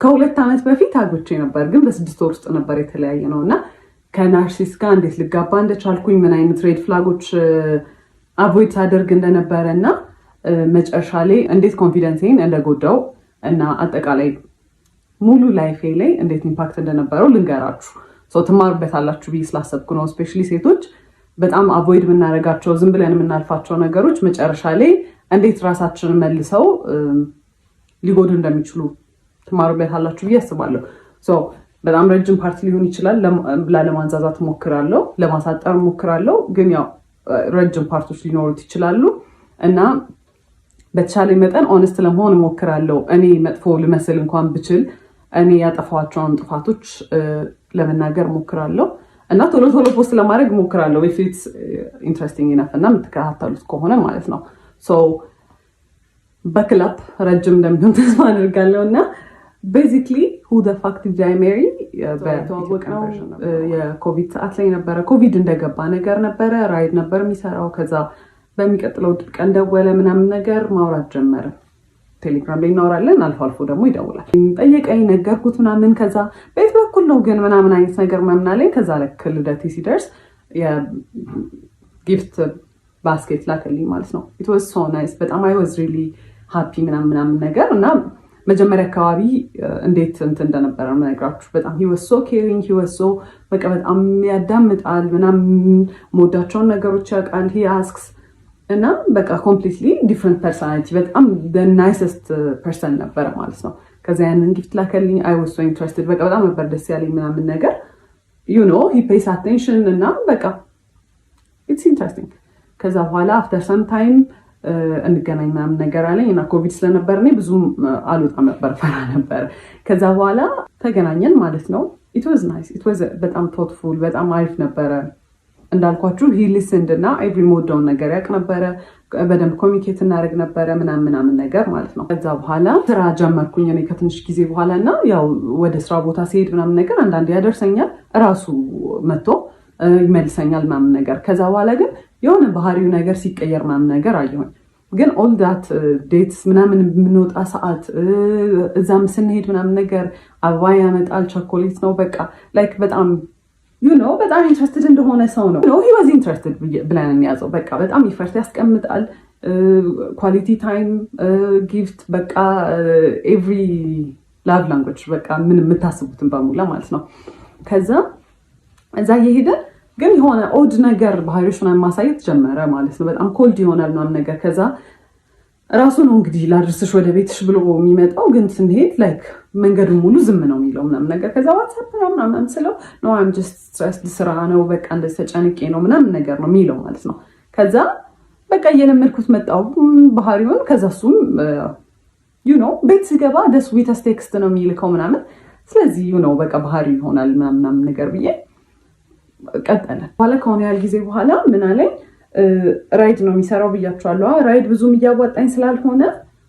ከ2 ዓመት በፊት አግብቼ ነበር፣ ግን በ6 ወር ውስጥ ነበር የተለያየነው። እና ከ narcissist ጋር እንዴት ልጋባ እንደቻልኩኝ፣ ምን አይነት red flag ኦች avoid ሳደርግ እንደነበረ እና መጨረሻ ላይ እንዴት confidence ኤን እንደጎዳው እና አጠቃላይ ሙሉ life ኤ ላይ እንዴት impact እንደነበረው ልንገራችሁ። So ትማሩበታላችሁ ብዬ ስላሰብኩ ነው። Especially ሴቶች በጣም avoid የምናደርጋቸው፣ ዝም ብለን የምናልፋቸው ነገሮች መጨረሻ ላይ እንዴት ራሳችንን መልሰው ሊጎዱ እንደሚችሉ ትማሩበታላችሁ ብዬ አስባለሁ። በጣም ረጅም part ሊሆን ይችላል። ላለማንዛዛት እሞክራለሁ፣ ለማሳጠር እሞክራለሁ። ግን ያው ረጅም part ኦች ሊኖሩት ይችላሉ እና በተቻለ መጠን honest ለመሆን እሞክራለሁ። እኔ መጥፎ ልመስል እንኳን ብችል እኔ ያጠፋኋቸውን ጥፋቶች ለመናገር እሞክራለሁ እና ቶሎ ቶሎ post ለማድረግ እሞክራለሁ። If it's interesting enough እና የምትከታተሉት ከሆነ ማለት ነው። በክላፕ ረጅም እንደሚሆን ተስፋ አድርጋለሁ። እና basically, who the fuck did I marry? በተዋወቅነው የኮቪድ ሰዓት ላይ ነበረ። ኮቪድ እንደገባ ነገር ነበረ። Ride ነበር የሚሰራው። ከዛ በሚቀጥለው ቀን ደወለ ምናምን ነገር፣ ማውራት ጀመረ። ቴሌግራም ላይ እናወራለን። አልፎ አልፎ ደግሞ ይደውላል። ጠየቀኝ፣ ነገርኩት ምናምን። ከዛ በየት በኩል ነው ግን ምናምን አይነት ነገር ምናምን አለኝ። ከዛ ልክ ልደቴ ሲደርስ የ gift basket ላከልኝ ማለት ነው። It was so nice። በጣም I was really happy ምናምን ምናምን ነገር። እና መጀመሪያ አካባቢ እንዴት እንትን እንደነበረ የምነግራችሁ፣ በጣም he was so caring፣ he was so በቃ በጣም ያዳምጣል ምናምን፣ የምወዳቸውን ነገሮች ያውቃል፣ he asks እና በቃ completely different personality፣ በጣም nicest person ነበረ ማለት ነው። ከዛ ያንን gift ላከልኝ። I was so interested። በቃ በጣም ነበር ደስ ያለኝ ምናምን ነገር። He pays attention እና በቃ it's interesting። ከዛ በኋላ after some time እንገናኝ ምናምን ነገር አለኝ እና ኮቪድ ስለነበር እኔ ብዙም አልወጣም ነበር፣ ፈራ ነበር። ከዛ በኋላ ተገናኘን ማለት ነው። It was nice፣ it was በጣም thoughtful፣ በጣም አሪፍ ነበረ። እንዳልኳችሁ he listened እና every የምወደውን ነገር ያውቅ ነበረ። በደንብ communicate እናደርግ ነበረ ምናምን ምናምን ነገር ማለት ነው። ከዛ በኋላ ስራ ጀመርኩኝ እኔ ከትንሽ ጊዜ በኋላ። እና ያው ወደ ስራ ቦታ ሲሄድ ምናምን ነገር አንዳንዴ ያደርሰኛል፣ እራሱ መጥቶ ይመልሰኛል ምናምን ነገር። ከዛ በኋላ ግን የሆነ ባህሪው ነገር ሲቀየር ምናምን ነገር አየሁኝ። ግን all that dates ምናምን የምንወጣ ሰዓት፣ እዛም ስንሄድ ምናምን ነገር አበባ ያመጣል፣ ቸኮሌት ነው፣ በቃ like በጣም በጣም interested እንደሆነ ሰው ነው። He was interested ብለን እንያዘው። በቃ በጣም effort ያስቀምጣል። Quality time፣ gift፣ በቃ every love language፣ በቃ ምን የምታስቡትን በሙላ ማለት ነው። ከዛ እዛ እየሄደ ግን የሆነ odd ነገር ባህሪዎች ምናምን ማሳየት ጀመረ ማለት ነው። በጣም cold ይሆናል ምናምን ነገር። ከዛ ራሱ ነው እንግዲህ ላድርስሽ ወደ ቤትሽ ብሎ የሚመጣው። ግን ስንሄድ like መንገዱን ሙሉ ዝም ነው የሚለው ምናምን ነገር። ከዛ what's up ነው ምናምን ስለው "No, I'm just stressed፣ ስራ ነው፣ በቃ እንደዚህ ተጨንቄ ነው" ምናምን ነገር ነው የሚለው ማለት ነው። ከዛ በቃ እየለመድኩት መጣው ባህሪውን። ከዛ እሱም ቤት ስገባ the sweetest text ነው የሚልከው ምናምን። ስለዚህ በቃ ባህሪ ይሆናል ምናምን ነገር ብዬ ቀጠለ። በኋላ ከሆነ ያህል ጊዜ በኋላ ምን አለኝ፣ Ride ነው የሚሰራው ብያቸዋለሁ። Ride ብዙም እያዋጣኝ ስላልሆነ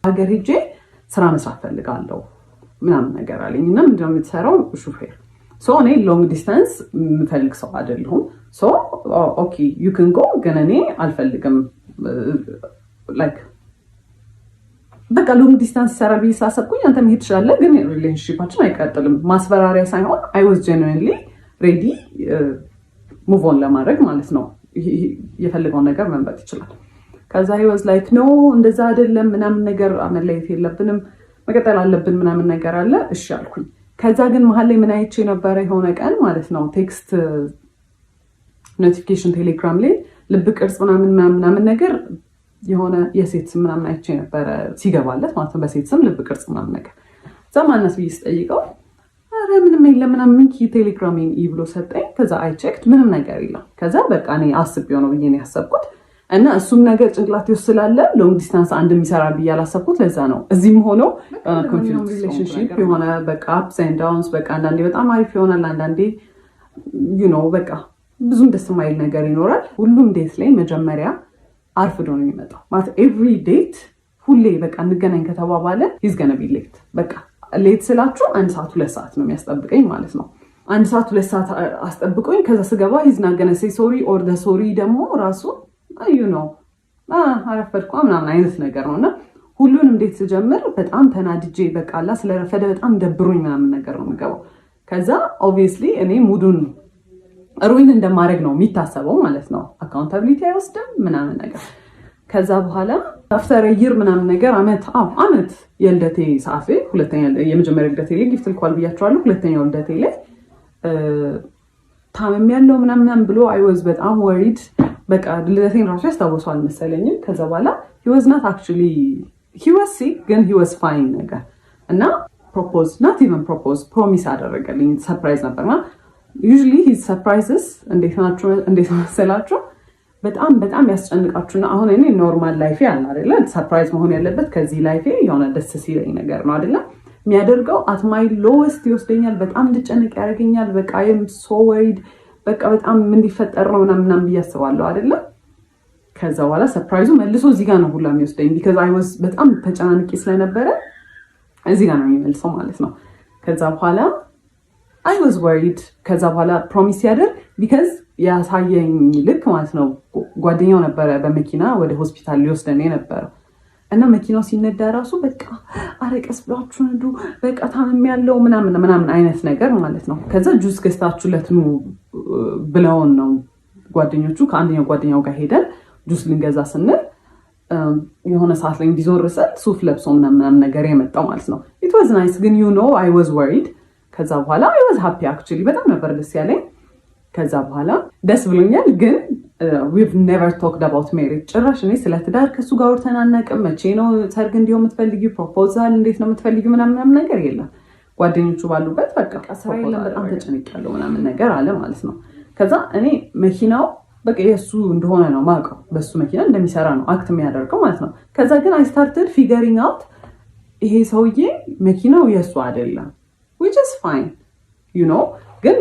ሀገር ሄጄ ስራ መስራት ፈልጋለሁ ምናምን ነገር አለኝ። እና ምንድነው የምትሰራው? ሹፌር። So እኔ long distance የምፈልግ ሰው አይደለሁም። So okay, you can go፣ ግን እኔ አልፈልግም። Like በቃ long distance ይሰራል ብዬ ስላሰብኩኝ አንተ መሄድ ትችላለህ፣ ግን relationship ኣችን አይቀጥልም። ማስፈራሪያ ሳይሆን I was genuinely ready move on ለማድረግ ማለት ነው። የፈለገውን ነገር መምረጥ ይችላል። ከዛ he was like "No፣ እንደዛ አይደለም" ምናምን ነገር፣ መለየት የለብንም፣ መቀጠል አለብን ምናምን ነገር አለ። እሺ አልኩኝ። ከዛ ግን መሀል ላይ ምን አይቼ ነበረ፣ የሆነ ቀን ማለት ነው፣ text notification ቴሌግራም ላይ ልብ ቅርጽ ምናምን ምናምን ነገር፣ የሆነ የሴት ስም ምናምን አይቼ ነበረ ሲገባለት ማለት ነው። በሴት ስም ልብ ቅርጽ ምናምን ነገር። እዛ ማነስ ብዬ ስጠይቀው ኧረ ምንም የለም ምናምን፣ እንኪ ቴሌግራሜን ብሎ ሰጠኝ። ከዛ I checked፣ ምንም ነገር የለም። ከዛ በቃ እኔ አስቤው ነው ብዬ ነው ያሰብኩት። እና እሱም ነገር ጭንቅላቴ ውስጥ ስላለ long distance አንድ የሚሰራ ብዬ ያላሰብኩት ለዛ ነው። እዚህም ሆኖ confused relationship የሆነ በቃ ups and downs፣ በቃ አንዳንዴ በጣም አሪፍ ይሆናል፣ አንዳንዴ በቃ ብዙም ደስ የማይል ነገር ይኖራል። ሁሉም date ላይ መጀመሪያ አርፍዶ ነው የሚመጣው። ማለት every date ሁሌ በቃ እንገናኝ ከተባባለ he's gonna be late። በቃ late ስላችሁ አንድ ሰዓት፣ 2 ሰዓት ነው የሚያስጠብቀኝ ማለት ነው። አንድ ሰዓት፣ 2 ሰዓት አስጠብቆኝ ከዛ ስገባ he's not gonna say sorry or sorry ደግሞ ራሱ አረፈድኳ ምናምን አይነት ነገር ነው። እና ሁሉንም date ስጀምር በጣም ተናድጄ፣ በቃላ ስለረፈደ በጣም ደብሮኝ ምናምን ነገር ነው የምገባው። ከዛ obviously እኔ mood ኡን ruin እንደማድረግ ነው የሚታሰበው ማለት ነው። Accountability አይወስድም ምናምን ነገር። ከዛ በኋላ after a year ምናምን ነገር፣ አመት፣ አዎ አመት፣ የልደቴ ሰዓት ላይ፣ ሁለተኛ፣ የመጀመሪያ ልደቴ ላይ gift ልኳል ብያቸዋለሁ። ሁለተኛው ልደቴ ላይ ታምሜያለሁ ምናምን ብሎ I was በጣም worried። በቃ ልደቴን ራሱ ያስታውሰዋል መሰለኝም። ከዛ በኋላ he was not actually, he was sick ግን he was fine ነገር እና propose, not even propose, promise አደረገልኝ። Surprise ነበርና usually his surprises እንዴት ናቸው፣ እንዴት መሰላችሁ? በጣም በጣም ያስጨንቃችሁና አሁን እኔ normal life ኤ አለ አይደለ? Surprise መሆን ያለበት ከዚህ life ኤ የሆነ ደስ ሲለኝ ነገር ነው አይደለ? የሚያደርገው at my lowest ይወስደኛል። በጣም እንድጨንቅ ያደርገኛል። በቃ I'm so worried፣ በቃ በጣም ምን ሊፈጠር ነው ምናምን ምናምን ብዬ አስባለሁ አይደለ? ከዛ በኋላ surprise ኡ መልሶ እዚህ ጋር ነው ሁላ የሚወስደኝ because I was በጣም ተጨናንቄ ስለነበረ እዚህ ጋር ነው የሚመልሰው ማለት ነው። ከዛ በኋላ I was worried። ከዛ በኋላ promise ያደርግ because ያሳየኝ ልክ ማለት ነው፣ ጓደኛው ነበረ በመኪና ወደ ሆስፒታል ሊወስደን የነበረው እና መኪናው ሲነዳ ራሱ በቃ አረ ቀስ ብላችሁ ነዱ፣ በቃ ታምሜያለሁ ምናምን ምናምን አይነት ነገር ማለት ነው። ከዛ ጁስ ገዝታችሁለት ኑ ብለውን ነው ጓደኞቹ። ከአንደኛው ጓደኛው ጋር ሄደን ጁስ ልንገዛ ስንል የሆነ ሰዓት ላይ እንዲዞር ስል ሱፍ ለብሶ ምናምን ነገር የመጣው ማለት ነው። It was nice ግን I was worried። ከዛ በኋላ I was happy actually፣ በጣም ነበር ደስ ያለኝ። ከዛ በኋላ ደስ ብሎኛል። ግን we've never talked about marriage፣ ጭራሽ እኔ ስለ ትዳር ከሱ ጋር አውርተን አናውቅም። መቼ ነው ሰርግ እንዲሆን የምትፈልጊው? Proposal እንዴት ነው የምትፈልጊው? ምናምን ነገር የለም። ጓደኞቹ ባሉበት በቃ ስራ የለም፣ በጣም ተጨንቄያለሁ ምናምን ነገር አለ ማለት ነው። ከዛ እኔ መኪናው በቃ የእሱ እንደሆነ ነው ማውቀው፣ በሱ መኪና እንደሚሰራ ነው act የሚያደርገው ማለት ነው። ከዛ ግን I started figuring out ይሄ ሰውዬ መኪናው የእሱ አይደለም፣ which is fine፣ ግን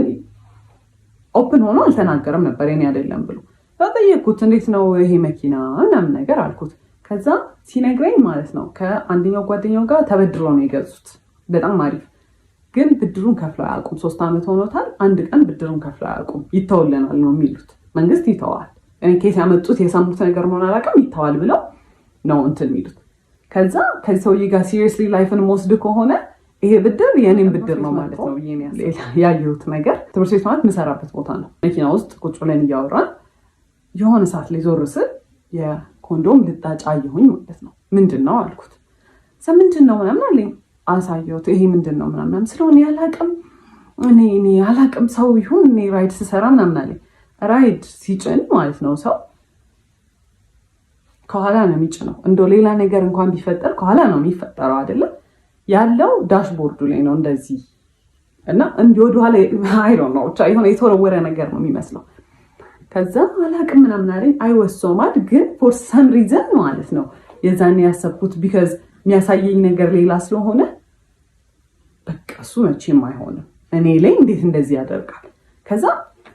open ሆኖ አልተናገረም ነበር የኔ አይደለም ብሎ። ጠየቅኩት። እንዴት ነው ይሄ መኪና ምናምን ነገር አልኩት። ከዛ ሲነግረኝ ማለት ነው ከአንደኛው ጓደኛው ጋር ተበድሮ ነው የገዙት። በጣም አሪፍ፣ ግን ብድሩን ከፍለው አያውቁም። 3 ዓመት ሆኖታል። አንድ ቀን ብድሩን ከፍለው አያውቁም። ይተውልናል ነው የሚሉት። መንግስት ይተዋል። እኔ ኬስ ያመጡት የሰሙት ነገር መሆን አላውቅም። ይተዋል ብለው ነው እንትን የሚሉት። ከዛ ከዚህ ሰውዬ ጋር seriously life ን መወስድ ከሆነ ይሄ ብድር የእኔም ብድር ነው ማለት ነው። ያየሁት ነገር ትምህርት ቤት ማለት የምሰራበት ቦታ ነው። መኪና ውስጥ ቁጭ ብለን እያወራን የሆነ ሰዓት ላይ ዞር ስል የኮንዶም ልጣጭ አየሁኝ ማለት ነው። ምንድን ነው አልኩት። ምንድን ነው ምናምን አለኝ። አሳየሁት። ይሄ ምንድን ነው ምናምን ስለሆነ ያላቅም፣ እኔ አላቅም፣ ሰው ይሁን፣ እኔ ride ስሰራ ምናምን አለኝ። Ride ሲጭን ማለት ነው ሰው ከኋላ ነው የሚጭነው። እንደው ሌላ ነገር እንኳን ቢፈጠር ከኋላ ነው የሚፈጠረው አይደለም፣ ያለው dashboard ኡ ላይ ነው እንደዚህ እና እንዲህ ወደኋላ፣ I don't know፣ ብቻ የሆነ የተወረወረ ነገር ነው የሚመስለው። ከዛ አላቅም ምናምን አለኝ። I was so mad ግን for some reason ማለት ነው የዛኔ ያሰብኩት because የሚያሳየኝ ነገር ሌላ ስለሆነ በቃ እሱ መቼም አይሆንም፣ እኔ ላይ እንዴት እንደዚህ ያደርጋል። ከዛ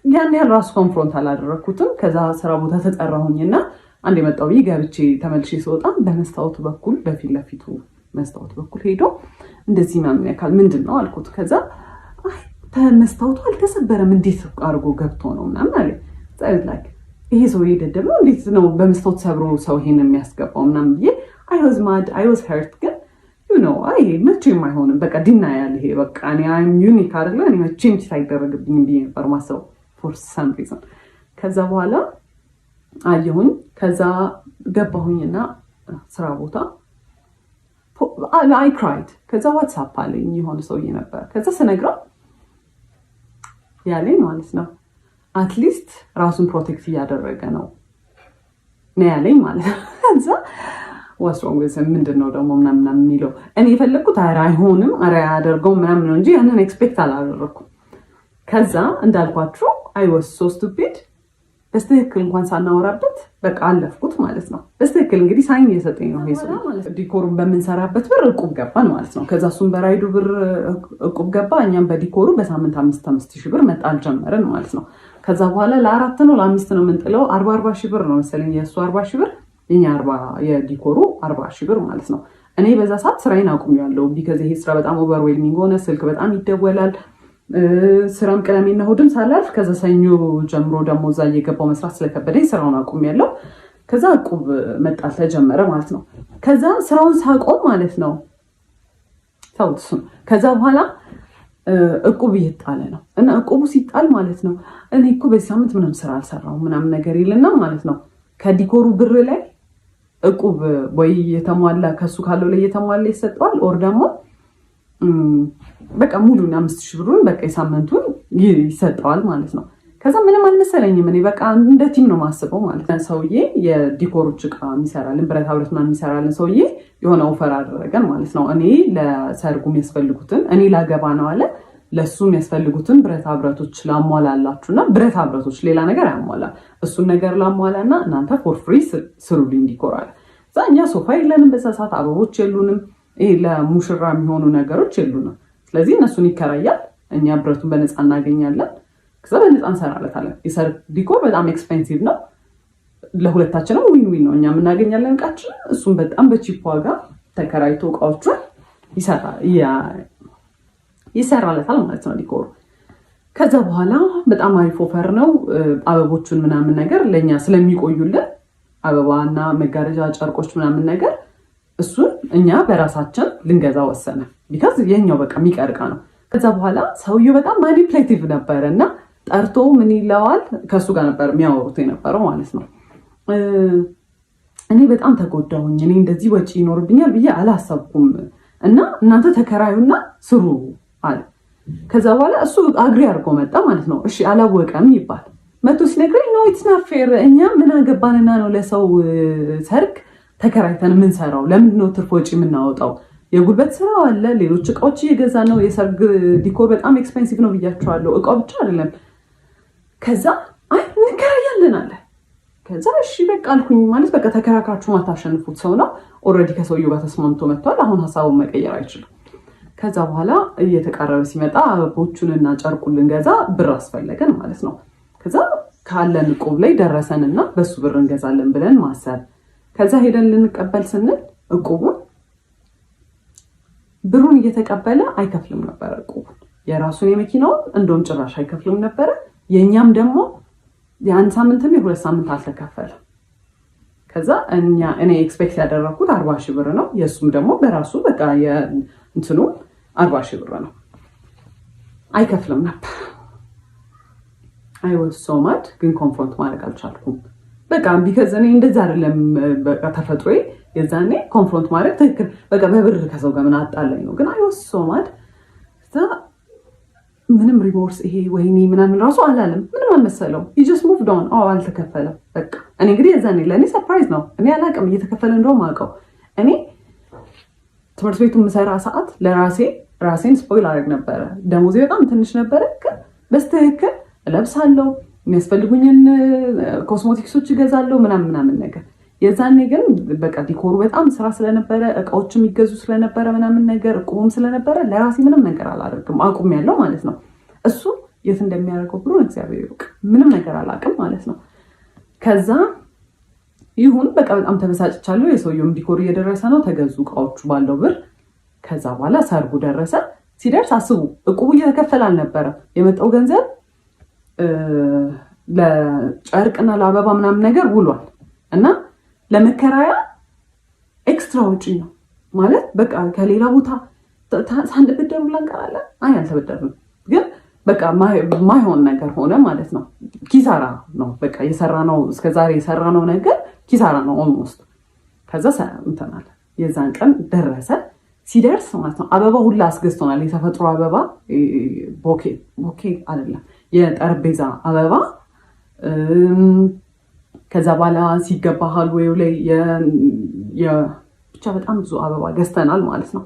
ያን ያህል ራሱ confront አላደረግኩትም። ከዛ ስራ ቦታ ተጠራሁኝና አንድ የመጣው ብዬ ገብቼ ተመልሼ ስወጣ በመስታወቱ በኩል፣ በፊት ለፊቱ መስታወት በኩል ሄዶ እንደዚህ ምናምን ያካል ምንድን ነው አልኩት። ከዛ መስታወቱ አልተሰበረም፣ እንዴት አድርጎ ገብቶ ነው ምናምን አለ። Like ይሄ ሰውዬ ደደብ ነው፣ እንዴት ነው በመስታወት ሰብሮ ሰው ይሄን የሚያስገባው ምናምን ብዬ I was mad, I was hurt ግን አይ መቼም አይሆንም፣ በቃ denial፣ ይሄ በቃ እኔ I'm unique አይደለ፣ እኔ መቼም cheat አይደረግብኝም ብዬ ነበር ማሰብ for some reason። ከዛ በኋላ አየሁኝ። ከዛ ገባሁኝና ስራ ቦታ I cried። ከዛ what's up አለኝ የሆነ ሰውዬ ነበር። ከዛ ስነግረው ያለኝ ማለት ነው at least ራሱን protect እያደረገ ነው ነው ያለኝ ማለት ነው። ከዛ what's wrong፣ ምንድን ነው ደግሞ ምናምን የሚለው፣ እኔ የፈለግኩት ኧረ አይሆንም፣ ኧረ አያደርገውም ምናምን ነው እንጂ ያንን expect አላደረኩም። ከዛ እንዳልኳችሁ I was so stupid፣ በስትክክል እንኳን ሳናወራበት በቃ አለፍኩት ማለት ነው። በስትክክል እንግዲህ sign እየሰጠኝ ነው ይሄ ሰው። Decor ኡን በምንሰራበት ብር እቁብ ገባን ማለት ነው። ከዛ እሱም በ ride ኡ ብር እቁብ ገባ፣ እኛም በ decor ኡ በሳምንት 5,000 5,000 ብር መጣል ጀመርን ማለት ነው። ከዛ በኋላ ለአራት ነው ለአምስት ነው የምንጥለው፣ 40,000 40,000 ብር ነው መሰለኝ፣ የእሱ 40,000 ብር፣ የኛ 40፣ የ decor ኡ 40,000 ብር ማለት ነው። እኔ በዛ ሰዓት ስራዬን አቁሜያለሁ። Because ይሄ ስራ በጣም overwhelming ሆነ። ስልክ በጣም ይደወላል። ስራም ቅዳሜና እሑድም ሳላርፍ ከዛ ሰኞ ጀምሮ ደግሞ እዛ እየገባው መስራት ስለከበደኝ ስራውን አቁሜያለሁ። ከዛ እቁብ መጣል ተጀመረ ማለት ነው። ከዛ ስራውን ሳቆም ማለት ነው፣ ተውት እሱን። ከዛ በኋላ እቁብ እየጣለ ነው እና እቁቡ ሲጣል ማለት ነው፣ እኔ እኮ በዚህ ሳምንት ምንም ስራ አልሰራሁም ምናምን ነገር ይልና ማለት ነው፣ ከ decor ኡ ብር ላይ እቁብ ወይ የተሟላ ከሱ ካለው ላይ የተሟላ ይሰጠዋል፣ or ደግሞ በቃ ሙሉን 5,000 ብሩን በቃ የሳምንቱን ይሰጠዋል ማለት ነው። ከዛ ምንም አልመሰለኝም። እኔ በቃ እንደ team ነው ማስበው ማለት ነው። ሰውዬ የ decor ኦች እቃ የሚሰራልን፣ ብረታ ብረት ምናምን የሚሰራልን ሰውዬ የሆነ offer አደረገን ማለት ነው። እኔ ለሰርጉ የሚያስፈልጉትን፣ እኔ ላገባ ነው አለ፣ ለእሱ የሚያስፈልጉትን ብረታ ብረቶች ላሟላላችሁ እና ብረታ ብረቶች፣ ሌላ ነገር አያሟላም። እሱን ነገር ላሟላ እና እናንተ for free ስሩልኝ decor አለ። እዛ እኛ ሶፋ የለንም፣ በዛ ሰዓት አበቦች የሉንም፣ ይሄ ለሙሽራ የሚሆኑ ነገሮች የሉንም። ስለዚህ እነሱን ይከራያል፣ እኛ ብረቱን በነፃ እናገኛለን። ከዛ በነፃ እንሰራለታለን። የሰርግ decor በጣም expensive ነው። ለሁለታችንም win win ነው። እኛም እናገኛለን እቃችንን፣ እሱም በጣም በ cheap ዋጋ ተከራይቶ እቃዎቹን ይሰራለታል ማለት ነው decor ኡ። ከዛ በኋላ በጣም አሪፍ offer ነው። አበቦቹን ምናምን ነገር ለእኛ ስለሚቆዩልን፣ አበባና መጋረጃ፣ ጨርቆች ምናምን ነገር እሱን እኛ በራሳችን ልንገዛ ወሰነ። Because የኛው በቃ የሚቀር እቃ ነው። ከዛ በኋላ ሰውየው በጣም manipulative ነበረ እና ጠርቶ ምን ይለዋል፣ ከእሱ ጋር ነበር የሚያወሩት የነበረው ማለት ነው። እኔ በጣም ተጎዳሁኝ፣ እኔ እንደዚህ ወጪ ይኖርብኛል ብዬ አላሰብኩም እና እናንተ ተከራዩና ስሩ አለ። ከዛ በኋላ እሱ agree አድርጎ መጣ ማለት ነው። እሺ አላወቀም ይባል፣ መቶ ሲነግረኝ no, it's not fair፣ እኛ ምን አገባንና ነው ለሰው ሰርግ ተከራይተን የምንሰራው? ለምንድን ነው ትርፍ ወጪ የምናወጣው? የጉልበት ስራው አለ፣ ሌሎች እቃዎች እየገዛ ነው። የሰርግ decor በጣም expensive ነው ብያቸዋለሁ። እቃው ብቻ አይደለም። ከዛ አይ እንከራያለን አለ። ከዛ እሺ በቃ አልኩኝ። ማለት በቃ ተከራክራችሁ ማታሸንፉት ሰው ነው። Already ከሰውየው ጋር ተስማምቶ መጥቷል። አሁን ሀሳቡን መቀየር አይችልም። ከዛ በኋላ እየተቃረበ ሲመጣ አበቦቹንና ጨርቁን ልንገዛ ብር አስፈለገን ማለት ነው። ከዛ ካለን እቁብ ላይ ደረሰንና በሱ ብር እንገዛለን ብለን ማሰብ። ከዛ ሄደን ልንቀበል ስንል እቁቡን ብሩን እየተቀበለ አይከፍልም ነበረ። እቁቡን የራሱን የመኪናውን እንደውም ጭራሽ አይከፍልም ነበረ። የእኛም ደግሞ የአንድ ሳምንትም የ2 ሳምንት አልተከፈለም። ከዛ እኛ እኔ expect ያደረኩት 40,000 ብር ነው። የእሱም ደግሞ በራሱ በቃ እንትኑ 40,000 ብር ነው። አይከፍልም ነበር። I was so mad፣ ግን confront ማድረግ አልቻልኩም። በቃ because እኔ እንደዛ አይደለም በቃ ተፈጥሮዬ። የዛኔ confront ማድረግ ትክክል በቃ በብር ከሰው ጋር ምን አጣላኝ ነው። ግን I was so mad። ምንም remorse ይሄ ወይኔ ምናምን ራሱ አላለም። ምንም አልመሰለው። Just moved on። አዎ አልተከፈለም። በቃ እኔ እንግዲህ የዛኔ ለእኔ surprise ነው። እኔ አላውቅም እየተከፈለ እንደውም አውቀው። እኔ ትምህርት ቤቱ የምሰራ ሰዓት ለራሴ ራሴን spoil አደርግ ነበረ። ደሞዜ በጣም ትንሽ ነበረ፣ ግን በስትክክል እለብሳለሁ፣ የሚያስፈልጉኝን ኮስሞቲክሶች እገዛለሁ ምናምን ምናምን ነገር። የዛኔ ግን በቃ decor ኡ በጣም ስራ ስለነበረ፣ እቃዎች የሚገዙ ስለነበረ ምናምን ነገር፣ እቁቡም ስለነበረ ለራሴ ምንም ነገር አላደርግም፣ አቁሜያለሁ ማለት ነው። እሱ የት እንደሚያደርገው ብሎ እግዚአብሔር ይወቅ። ምንም ነገር አላውቅም ማለት ነው። ከዛ ይሁን በቃ በጣም ተበሳጭቻለሁ። የሰውየውም decor እየደረሰ ነው። ተገዙ እቃዎቹ ባለው ብር። ከዛ በኋላ ሰርጉ ደረሰ። ሲደርስ አስቡ፣ እቁቡ እየተከፈለ አልነበረም። የመጣው ገንዘብ ለጨርቅና ለአበባ ምናምን ነገር ውሏል እና ለመከራያ extra ወጪ ነው ማለት በቃ ከሌላ ቦታ ሳንበደር ሁላ እንቀራለን። አይ አልተበደርንም፣ ግን በቃ ማይሆን ነገር ሆነ ማለት ነው። ኪሳራ ነው በቃ የሰራነው፣ እስከዛሬ የሰራነው ነገር ኪሳራ ነው almost። ከዛ እንትን አለ፣ የዛን ቀን ደረሰ። ሲደርስ ማለት ነው አበባ ሁላ አስገዝቶናል። የተፈጥሮ አበባ፣ bouquet፣ bouquet አይደለም፣ የጠረጴዛ አበባ። ከዛ በኋላ ሲገባ hallway ው ላይ ብቻ በጣም ብዙ አበባ ገዝተናል ማለት ነው፣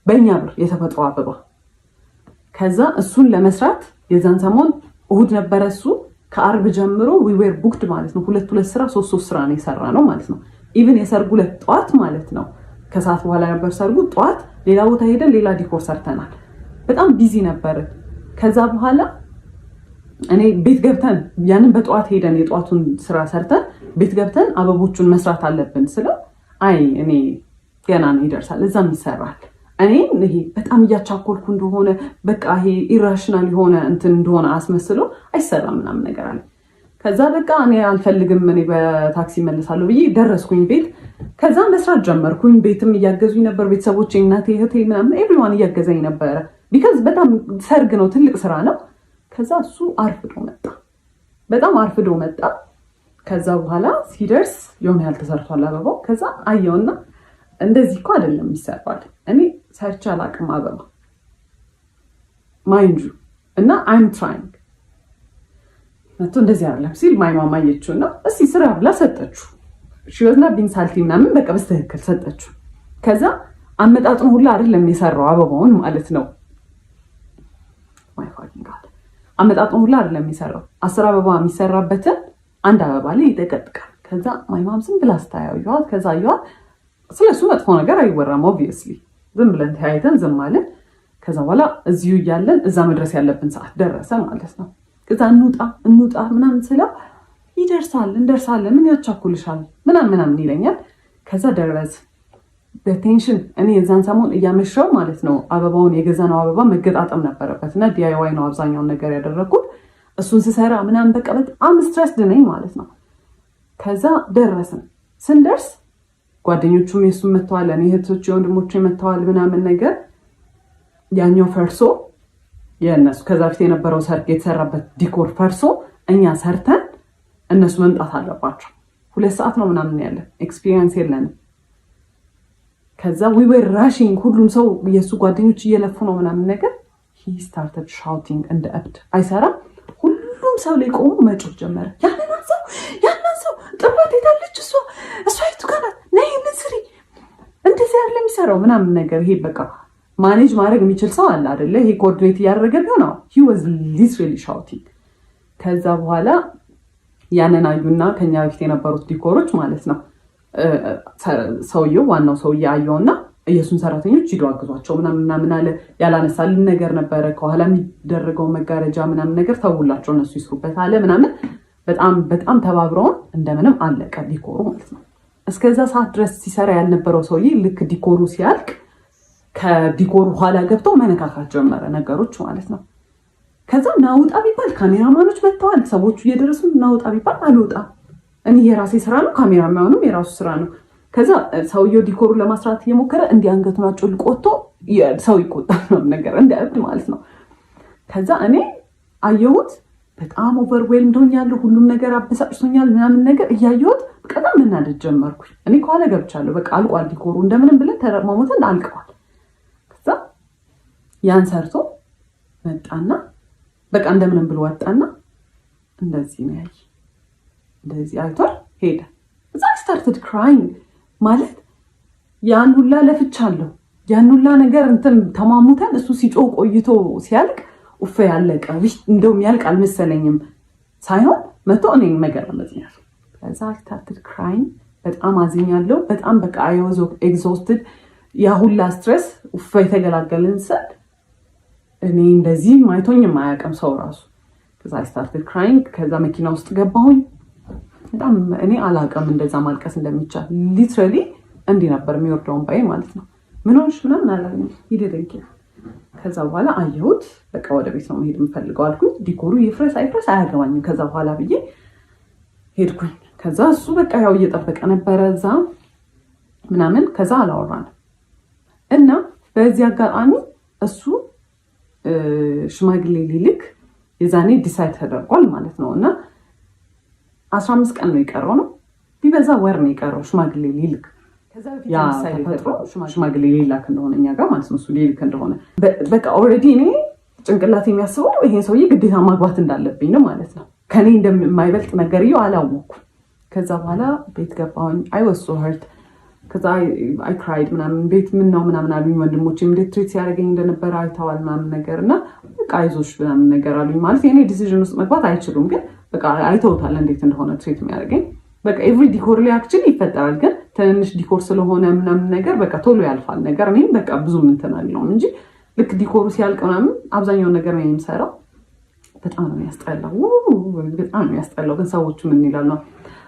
በእኛ ብር የተፈጥሮ አበባ። ከዛ እሱን ለመስራት የዛን ሰሞን እሁድ ነበረ እሱ፣ ከአርብ ጀምሮ we were booked ማለት ነው። ሁለት ሁለት ስራ፣ ሶስት ሶስት ስራ ነው የሰራነው ማለት ነው። Even የሰርጉ ዕለት ጠዋት ማለት ነው፣ ከሰዓት በኋላ ነበር ሰርጉ። ጠዋት ሌላ ቦታ ሄደን ሌላ decor ሰርተናል። በጣም busy ነበርን። ከዛ በኋላ እኔ ቤት ገብተን ያንን በጠዋት ሄደን የጠዋቱን ስራ ሰርተን ቤት ገብተን አበቦቹን መስራት አለብን ስለው አይ እኔ ገና ነው ይደርሳል፣ እዛም ይሰራል። እኔ ይሄ በጣም እያቻኮልኩ እንደሆነ፣ በቃ ይሄ irrational የሆነ እንትን እንደሆነ አስመስሎ አይሰራም ምናምን ነገር አለ። ከዛ ከዛ በቃ እኔ አልፈልግም፣ እኔ በታክሲ እመለሳለሁ ብዬ ደረስኩኝ ቤት። ከዛ መስራት ጀመርኩኝ። ቤትም እያገዙኝ ነበር ቤተሰቦቼ፣ እናቴ፣ እህቴ ምናምን everyone እያገዘኝ ነበረ። Because በጣም ሰርግ ነው፣ ትልቅ ስራ ነው። ከዛ እሱ አርፍዶ መጣ፣ በጣም አርፍዶ መጣ። ከዛ በኋላ ሲደርስ የሆነ ያህል ተሰርቷል አበባው። ከዛ አየውና እንደዚህ እኮ አይደለም ይሰራል። እኔ ሰርቼ አላውቅም አበባ፣ mind you፣ እና I'm trying። መቶ እንደዚህ አይደለም ሲል my mom አየችው እና እስቲ ስራ ብላ ሰጠችው። She wasn't being salty ምናምን፣ በቃ በስትክክል ሰጠችው። ከዛ አመጣጥኖ ሁላ አይደለም የሰራው አበባውን ማለት ነው። My fucking God፣ አመጣጥኖ ሁላ አይደለም የሰራው። 10 አበባ የሚሰራበትን አንድ አበባ ላይ ይጠቀጥቃል። ከዛ my mom ዝም ብላ ስታያዩዋት፣ ከዛ አየዋት። ስለሱ መጥፎ ነገር አይወራም obviously። ዝም ብለን ተያይተን ዝም አለን። ከዛ በኋላ እዚሁ እያለን እዛ መድረስ ያለብን ሰዓት ደረሰ ማለት ነው። ከዛ እንውጣ እንውጣ ምናምን ስለው ይደርሳል፣ እንደርሳለን፣ ምን ያቻኩልሻል ምናምን ምናምን ይለኛል። ከዛ ደረስ በ tension። እኔ የዛን ሰሞን እያመሸው ማለት ነው፣ አበባውን የገዛነው አበባ መገጣጠም ነበረበት እና DIY ነው አብዛኛውን ነገር ያደረግኩት። እሱን ስሰራ ምናምን በቃ በጣም stressed ነኝ ማለት ነው። ከዛ ደረስን። ስንደርስ ጓደኞቹም የሱም መጥተዋል፣ እኔ እህቶች የወንድሞቹ መጥተዋል ምናምን ነገር። ያኛው ፈርሶ፣ የእነሱ ከዛ በፊት የነበረው ሰርግ የተሰራበት decor ፈርሶ እኛ ሰርተን እነሱ መምጣት አለባቸው። 2 ሰዓት ነው ምናምን ያለን፣ experience የለንም። ከዛ we were rushing፣ ሁሉም ሰው የእሱ ጓደኞች እየለፉ ነው ምናምን ነገር። He started shouting እንደ እብድ፣ አይሰራም። ሁሉም ሰው ላይ ቆሞ መጮህ ጀመረ። ያንን ሰው፣ ያንን ሰው ጥባት፣ የታለች እሷ፣ እሷ የቱ ጋር ናት? ነይ ይህንን ስሪ፣ እንደዚህ ያለ የሚሰራው ምናምን ነገር። ይሄ በቃ manage ማድረግ የሚችል ሰው አለ አደለ? ይሄ coordinate እያደረገ ቢሆን፣ he was literally shouting። ከዛ በኋላ ያንን አዩና ከኛ በፊት የነበሩት decor ኦች ማለት ነው፣ ሰውየው፣ ዋናው ሰውዬ አየውና የእሱን ሰራተኞች ሂዶ አግዟቸው ምናምን ምናምን አለ። ያላነሳልን ነገር ነበረ፣ ከኋላ የሚደረገው መጋረጃ ምናምን ነገር፣ ተውላቸው እነሱ ይስሩበት አለ ምናምን። በጣም በጣም ተባብረውን እንደምንም አለቀ decor ኡ ማለት ነው። እስከዛ ሰዓት ድረስ ሲሰራ ያልነበረው ሰውዬ ልክ decor ኡ ሲያልቅ ከ decor ኡ ኋላ ገብቶ መነካካት ጀመረ ነገሮች ማለት ነው። ከዛ ናውጣ ቢባል ካሜራማኖች መጥተዋል። ሰዎቹ እየደረሱ ናውጣ ቢባል አልወጣም። እኔ የራሴ ስራ ነው፣ ካሜራማኑም የራሱ ስራ ነው። ከዛ ሰውየው decor ኡን ለማስራት እየሞከረ እንዲህ አንገቱን አጮልቆ ወጥቶ ሰው ይቆጣል ነው ነገር እንደ እብድ ማለት ነው። ከዛ እኔ አየሁት፣ በጣም overwhelmed ሆኛለሁ። ሁሉም ነገር አበሳጭቶኛል ምናምን ነገር። እያየሁት በጣም መናደድ ጀመርኩኝ። እኔ ከኋላ ገብቻለሁ። በቃ አልቋል decor ኡ፣ እንደምንም ብለን ተረማሞተን አልቀዋል። ከዛ ያን ሰርቶ መጣና በቃ እንደምንም ብሎ ወጣና እንደዚህ ነው ያየ፣ እንደዚህ አይቷል ሄደ። እዛ started crying። ማለት ያን ሁላ ለፍቻለሁ፣ ያን ሁላ ነገር እንትን ተማሙተን እሱ ሲጮህ ቆይቶ ሲያልቅ ኡፈ ያለቀ፣ እንደውም ያልቅ አልመሰለኝም ሳይሆን መቶ እኔን መገረመት ነው። ከዛ started crying። በጣም አዝኛለሁ። በጣም በቃ I was exhausted። ያ ሁላ stress ኡፈ የተገላገልን ስል እኔ እንደዚህ ማይቶኝ የማያውቅም ሰው ራሱ። ከዛ I started crying። ከዛ መኪና ውስጥ ገባሁኝ። በጣም እኔ አላውቅም እንደዛ ማልቀስ እንደሚቻል። Literally እንዲህ ነበር የሚወርደው እንባዬ ማለት ነው። ምን ሆንሽ ምናምን አላለኝም። He didn't care። ከዛ በኋላ አየሁት። በቃ ወደ ቤት ነው መሄድ የምፈልገው አልኩኝ። Decor ኡ ይፍረስ አይፍረስ አያገባኝም ከዛ በኋላ ብዬ ሄድኩኝ። ከዛ እሱ በቃ ያው እየጠበቀ ነበረ እዛ ምናምን። ከዛ አላወራንም እና በዚህ አጋጣሚ እሱ ሽማግሌ ሊልክ የዛኔ decide ተደርጓል ማለት ነው። እና 15 ቀን ነው የቀረው፣ ነው ቢበዛ ወር ነው የቀረው ሽማግሌ ሊልክ። ያ ተፈጥሮ ሽማግሌ ሊላክ እንደሆነ እኛ ጋር ማለት ነው፣ እሱ ሊልክ እንደሆነ በቃ already እኔ ጭንቅላት የሚያስበው ይሄን ሰውዬ ግዴታ ማግባት እንዳለብኝ ነው ማለት ነው። ከኔ እንደማይበልጥ ነገርየው አላወኩም። ከዛ በኋላ ቤት ገባሁኝ። I was so hurt። ከዛ I cried ምናምን። ቤት ምን ነው ምናምን አሉኝ። ወንድሞቼም እንዴት treat ሲያደርገኝ እንደነበረ አይተዋል ምናምን ነገር እና በቃ አይዞሽ ምናምን ነገር አሉኝ። ማለት የኔ decision ውስጥ መግባት አይችሉም፣ ግን በቃ አይተውታል እንዴት እንደሆነ treat የሚያደርገኝ። በቃ every decor ላይ actually ይፈጠራል፣ ግን ትንንሽ decor ስለሆነ ምናምን ነገር በቃ ቶሎ ያልፋል ነገር። እኔም በቃ ብዙም እንትን አልለውም እንጂ ልክ decor ኡ ሲያልቅ ምናምን አብዛኛውን ነገር ነው የሚሰራው። በጣም ነው የሚያስጠላው፣ በጣም ነው የሚያስጠላው። ግን ሰዎቹ ምን ይላሉ ነው።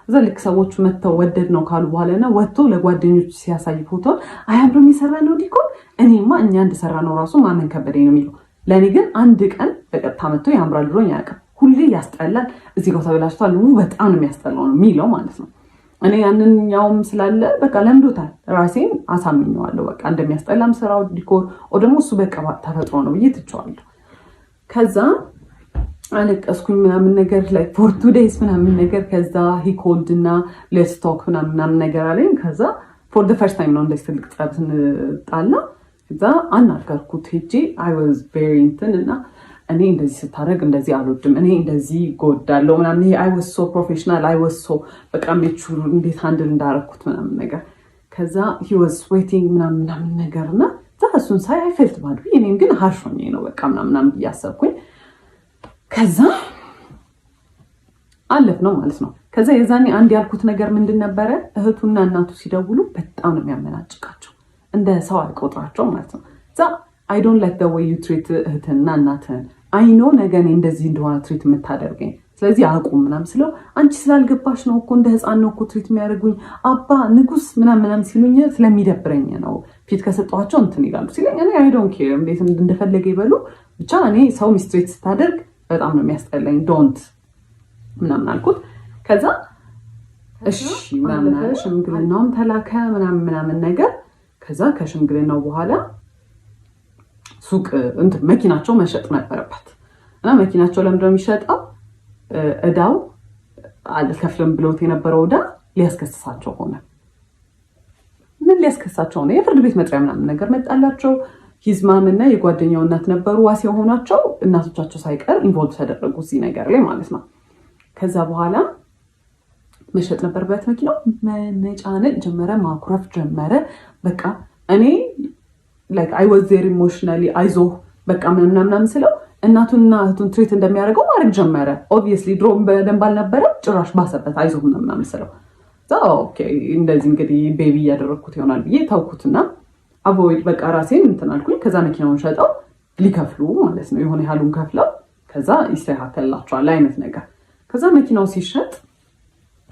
እዛ ልክ ሰዎቹ መጥተው ወደድ ነው ካሉ በኋላ ና ወጥቶ ለጓደኞቹ ሲያሳይ ፎቶ አያምርም የሰራ ነው decor፣ እኔማ እኛ እንደሰራ ነው ራሱ ማመን ከበደኝ ነው የሚለው። ለእኔ ግን አንድ ቀን በቀጥታ መጥቶ ያምራል ብሎኝ አያውቅም። ሁሌ ያስጠላል፣ እዚህ ጋር ተበላሽቷል፣ በጣም ነው የሚያስጠላው ነው የሚለው ማለት ነው። እኔ ያንኛውም ስላለ በቃ ለምዶታል። ራሴን አሳምኘዋለሁ። በቃ እንደሚያስጠላም ስራው decor ደግሞ እሱ በቃ ተፈጥሮ ነው ብዬ ትቼዋለሁ። ከዛ አለቀስኩኝ ምናምን ነገር like for 2 days ምናምን ነገር። ከዛ he called እና let's talk ምናምን ምናምን ነገር አለኝ። ከዛ for the first time ነው እንደዚህ ትልቅ ጸብ ስንጣላ። ከዛ አናገርኩት ሄጄ። I was very እንትን እና እኔ እንደዚህ ስታደርግ እንደዚህ አልወድም፣ እኔ እንደዚህ ጎዳለው ምናምን። ይሄ I was so professional፣ I was so በቃ mature እንዴት handle እንዳረግኩት ምናምን ነገር። ከዛ he was sweating ምናምን ምናምን ነገር እና እሱን ሳይ I felt bad፣ እኔም ግን harsh ሆኜ ነው በቃ ምናምን ምናምን ብዬ አሰብኩኝ። ከዛ አለፍ ነው ማለት ነው። ከዛ የዛኔ አንድ ያልኩት ነገር ምንድን ነበረ? እህቱና እናቱ ሲደውሉ በጣም ነው የሚያመናጭቃቸው፣ እንደ ሰው አልቆጥራቸው ማለት ነው። እዛ I don't like the way you treat እህትህንና እናትህን፣ I know ነገ እኔ እንደዚህ እንደሆነ treat የምታደርገኝ፣ ስለዚህ አቁም ምናምን ስለው አንቺ ስላልገባሽ ነው እኮ፣ እንደ ህፃን ነው እኮ treat የሚያደርጉኝ፣ አባ ንጉስ ምናምን ምናምን ሲሉኝ ስለሚደብረኝ ነው፣ ፊት ከሰጠኋቸው እንትን ይላሉ ሲለኝ እኔ I don't care፣ እንዴት እንደፈለገ ይበሉ፣ ብቻ እኔ ሰው mistreat ስታደርግ በጣም ነው የሚያስጠላኝ፣ don't ምናምን አልኩት። ከዛ እሺ ምናምን አለ። ሽምግልናውም ተላከ ምናምን ምናምን ነገር። ከዛ ከሽምግልናው በኋላ ሱቅ እንትን መኪናቸው መሸጥ ነበረበት እና መኪናቸው ለምንድነው የሚሸጠው? እዳው አልከፍልም ብሎት የነበረው እዳ ሊያስከስሳቸው ሆነ። ምን ሊያስከሳቸው ሆነ? የፍርድ ቤት መጥሪያ ምናምን ነገር መጣላቸው። His mom እና የጓደኛው እናት ነበሩ ዋስ የሆኗቸው። እናቶቻቸው ሳይቀር involve ተደረጉ እዚህ ነገር ላይ ማለት ነው። ከዛ በኋላ መሸጥ ነበረበት መኪናው። መነጫነጭ ጀመረ፣ ማኩረፍ ጀመረ። በቃ እኔ like I was there emotionally፣ አይዞህ በቃ ምናምን ምናምን ስለው እናቱንና እህቱን treat እንደሚያደርገው ማድረግ ጀመረ። Obviously ድሮም በደንብ አልነበረም፣ ጭራሽ ባሰበት። አይዞህ ምናምን ስለው okay እንደዚህ እንግዲህ baby እያደረግኩት ይሆናል ብዬ ተውኩትና avoid በቃ ራሴን እንትን አልኩኝ። ከዛ መኪናውን ሸጠው ሊከፍሉ ማለት ነው፣ የሆነ ያህሉን ከፍለው ከዛ ይስተካከልላቸዋል አይነት ነገር። ከዛ መኪናው ሲሸጥ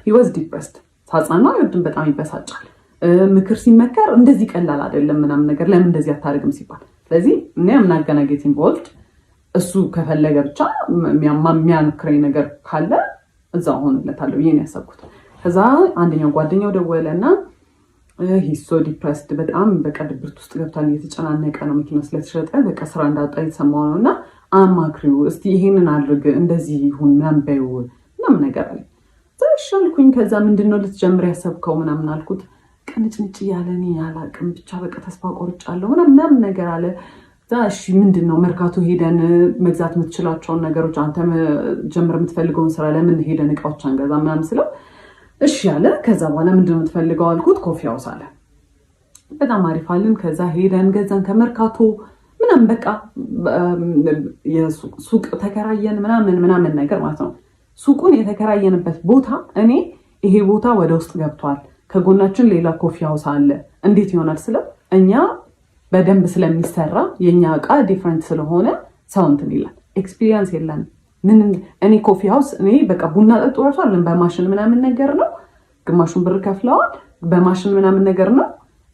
he was depressed። ሳጽናና አይወድም፣ በጣም ይበሳጫል። ምክር ሲመከር እንደዚህ ቀላል አይደለም ምናምን ነገር፣ ለምን እንደዚህ አታደርግም ሲባል፣ ስለዚህ እኔ I'm not gonna get involved፣ እሱ ከፈለገ ብቻ የሚያምክረኝ ነገር ካለ እዛ ሆንለታለሁ ብዬ ነው ያሰብኩት። ከዛ አንደኛው ጓደኛው ደወለ እና he's so depressed፣ በጣም በቃ ድብርት ውስጥ ገብቷል፣ እየተጨናነቀ ነው፣ መኪና ስለተሸጠ በቃ ስራ እንዳጣ የተሰማው ነው እና አማክሪው እስቲ፣ ይሄንን አድርግ፣ እንደዚህ ይሁን ምናምን በይው ምናምን ነገር አለ። እሺ አልኩኝ። ከዛ ምንድን ነው ልትጀምር ያሰብከው ምናምን አልኩት። ቅንጭንጭ እያለ እኔ አላቅም ብቻ በቃ ተስፋ ቆርጫለሁ ምናምን ነገር አለ። እሺ ምንድን ነው፣ መርካቶ ሄደን መግዛት የምትችላቸውን ነገሮች፣ አንተ ጀምር የምትፈልገውን ስራ ለምን ሄደን እቃዎች አንገዛ ምናምን ስለው እሺ አለ። ከዛ በኋላ ምንድን ነው የምትፈልገው አልኩት። Coffee house አለ። በጣም አሪፍ አልን። ከዛ ሄደን ገዛን ከመርካቶ ምናምን፣ በቃ ሱቅ ተከራየን ምናምን ምናምን ነገር ማለት ነው። ሱቁን የተከራየንበት ቦታ እኔ ይሄ ቦታ ወደ ውስጥ ገብቷል፣ ከጎናችን ሌላ coffee house አለ፣ እንዴት ይሆናል ስለው እኛ በደንብ ስለሚሰራ፣ የእኛ እቃ different ስለሆነ ሰው እንትን ይላል። Experience የለንም። ምን እኔ coffee house እኔ በቃ ቡና ጠጡ እራሱ አለን፣ በማሽን ምናምን ነገር ነው። ግማሹን ብር ከፍለዋል፣ በማሽን ምናምን ነገር ነው።